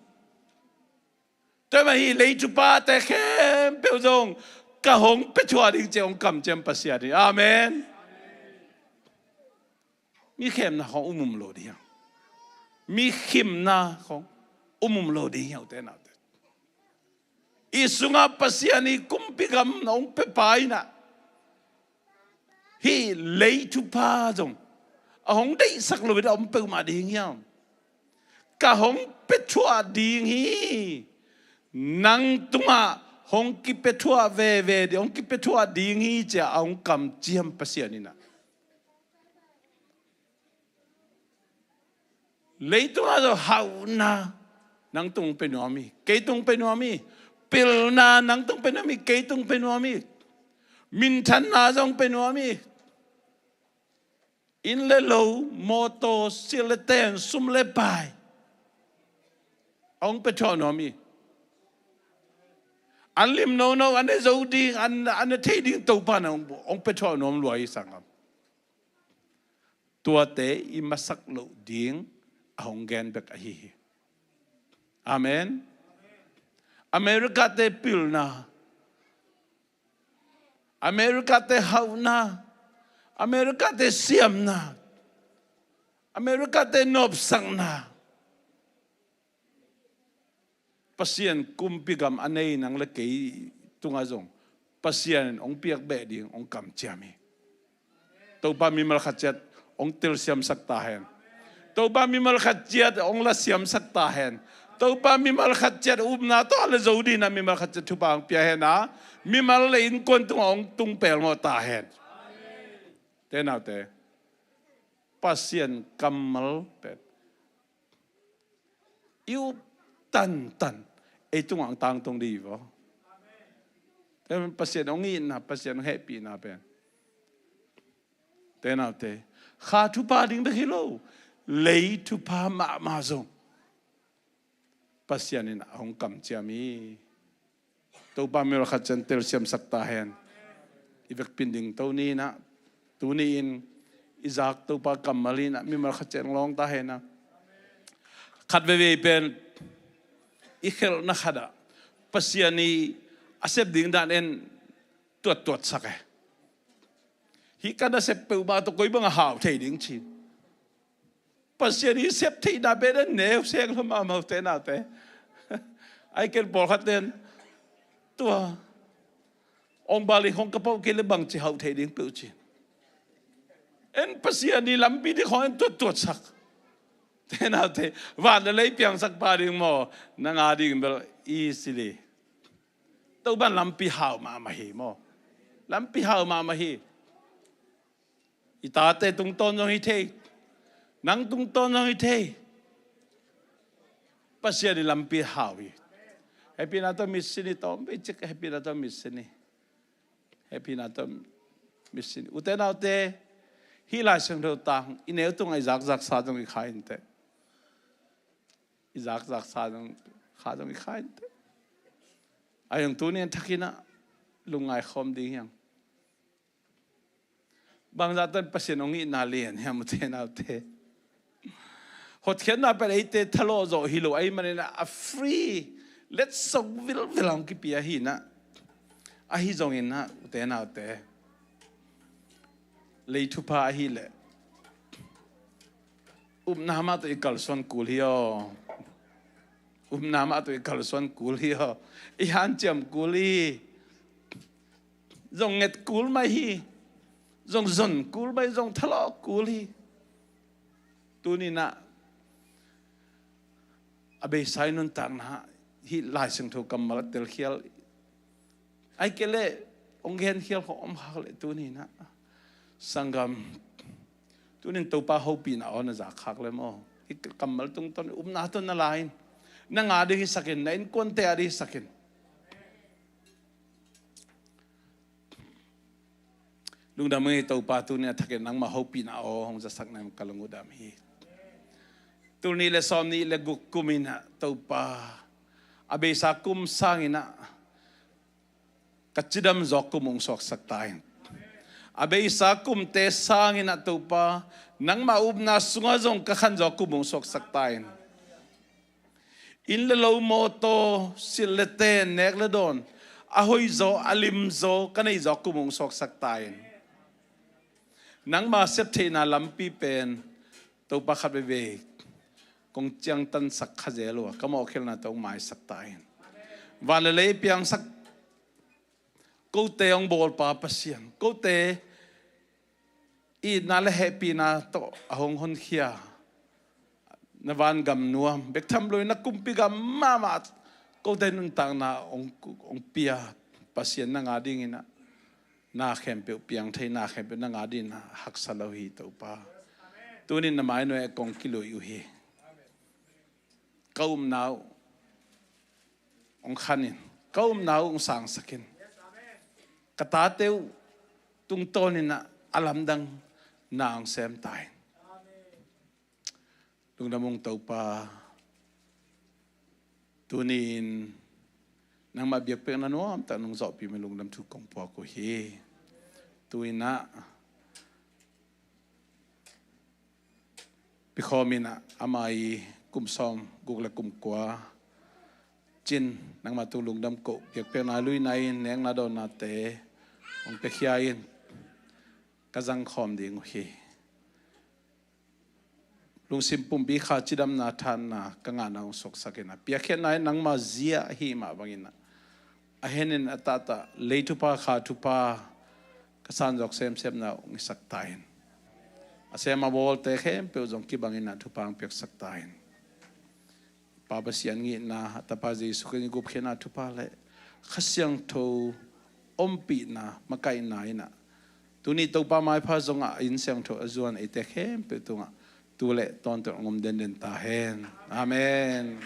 Tua ahih manin hih lei thuphate khempeuh zong ka hong pia thuah ding ci-a hong kamciam Pasian hi. Amen. Mi khemna khawng um um lo ding hiam? Mi khemna khawng um um lo ding hiam, ute naute? I sungah Pasian i kumpi gam na hong pia pa in ah hih lei thupha zong a hong deihsak lo in a om peuhmah ding hiam? Ka hong pia thuah ding hi. Nang tungah hong kipia thuah veve ding, hong kipia thuah ding hi ci-a a hong kamciam Pasian in ah. Leitungah zong hauhna nang tung pia nuam hi, kei tung pia nuam hi. Pilna nang tung pia nuam hi, kei tung pia nuam hi. Minthanna zong pia nuam hi. Inn le lo, mawtaw, sil le ten, sum le pai, a hong pia thuah nuam hi. An lim nono, an ne zo ding, an, an ne thei ding Topa in hong, hong pia thuah nuam lua hi, sanggam. Tuate i masak loh ding a hong gen bek ahi hi. Amen. Americate pilna, Americate hauhna, Americate siamna, Americate nopsakna, Pasian kumpi gam a nei nang le kei tungah zong Pasian in hong piak beh ding hong kamciam hi. Topa mimal khat ciat hong telsiamsak ta hen. Topa mimal khat ciat hong lasiamsak ta hen. Topa mimal khat ciat upna tawh a le zo dingin ah mimal khat ciat thupha hong pia hen a, mimal le innkuan tungah hong tung pelmawh ta hen. Te naute, Pasian kammal pen i up tantan ei tungah hong tangtung ding hi vaw. Tua ahih manin Pasian hong itna, Pasian hong hehpihna pen, te naute, kha thupha ding bek hi lo, lei thupha mahmah zong Pasian in a hong kamciam hi. Topa mimal khat ciat telsiamsak ta hen. I vekpi in dingto ni in ah, tuni-in i zak Topa kammal in ah mimal khat ciat hong lawng ta hen a. Khat veivei pen i khelhna khat ah Pasian i a sep ding dan en tuattuatsak e. Hih ka nasep peuhmah tawh koi bang a hau thei ding ci. Pasian i sep theihna pen a neu sek lo mahmah, ute naute. Ai ken pawlkhat ten tua ong bali hong ka pau kei le bangci hau thei ding peuh ci. En Pasian i lampi ding khawng en tuattuatsak. Te naute, van le lei piangsak pa ding maw, nang a ding bel easily. Topa'n lampi hau mahmah hi maw. Lampi hau mahmah hi. I tate tungtawn zong hi thei. Nang tungtawn zong hi thei. Pasian i lampi hau hi. Hehpihna tawh mitsin i tawm bei cik, hehpihna tawh mitsin i. Hehpihna tawh mitsin. Ute naute, hih Lai Siangtho tang i neu tungah i zakzaksa zong i kha inteh. I zakzaksa zong kha zong i kha inteh. A hi zong tuni in thak in ah lungngai khawm ding hi hang. Bangzah tan Pasian hong itna lian hiam ute naute. Hotkhiatna pen eite thalawh zawh hi lo ahih manin ah a free, let sok vilvel hong kipia hi in ah. Ahi zongin ah ute naute, lei thupha ahih leh upna mah tawh i kalsuan kul hi aw. Upna mah tawh i kalsuan kul hi aw. I hanciam kul hi. Zong nget kul mai hi. Zong zon kul mai, zong thalawh kul hi. Tuni in ah a beisa i nuntakna hih Lai Siangtho kammal a telkhial, ahih kei leh hong genkhial khawng om khak leh tuni in ah, sanggam, tuni in Topa hopihna aw na zak khak leh maw, hih kammal tungtawn upna tawh na la in. Nang a ding hisak in, na innkuante a ding hisak in. Lungdam ing ei Topa, tuni a thakin nangmah hopihna aw hong zasak na him ka lung uh dam hi. Tul nih le sawm nih le guk kum in ah Topa, a beisa kum sang in ah ka cidam zawh kum hong suaksak ta in. A beisa kumte sang in ah Topa, nangmah upna sungah zong ka khan zawh kum hong suaksak ta in. Inn le lo, mawtaw, silh le ten, nek le dawn, a hoihzaw, a limzaw ka neihzaw kum hong suaksak ta in. Nangma septheihna lampi pen Topa khat veivei kong ciangtansak kha zel uh a, ka mawhkhelhna tawh hong maisak ta in. Van le lei piangsak, kote hong bawlpa Pasian, kote itna le hehpihna tawh a hong honkhia na vangam nuam bek tham loin na kumpi gam mahmah kote nuntakna hong, hong pia Pasian nang a dingin ah na khempeuh piang thei, na khempeuh nang a dingin ah haksa lo hi Topa. Tunin na mai nuai ah kong kiluih uh hi. Ka upna uh hong khan in, ka upna uh hong sangsak in, ka tate uh tungtawn in ah a lamdang na hong sem ta in. Lungdam ung Topa, tuni-in nangmah biakpiakna nuamtak nong zawhpih manin lungdam thu kong puak uh hi. Tu-in ah Pi Khawm in ah ama i kum sawm guk le kum kua cin nangmah tung lungdam koh, biakpiakna luina in nekna dawnnate hong piakhia in ka zang khawm ding uh hi. Lungsim pumpi kha cidamna thanna ka ngahna hong suaksak in ah, piakkhiatna in nangmah zia ahi mah bangin ah, a henin a tahtah lei thupha kha thupha ka sanzawk semsemna hong hisak ta in. A sem a bawlte khempeuh zong kibangin ah thupha hong piaksak ta in. Pa Pasian ngihna, a Tapa Jesu Khrih gupkhiatna thupha le Kha Siangtho ompihna makaihna in ah, tuni Topa maipha zongah a inn siangtho a zuan eite khempeuh tungah tu le tawntung hong om denden ta hen. Amen.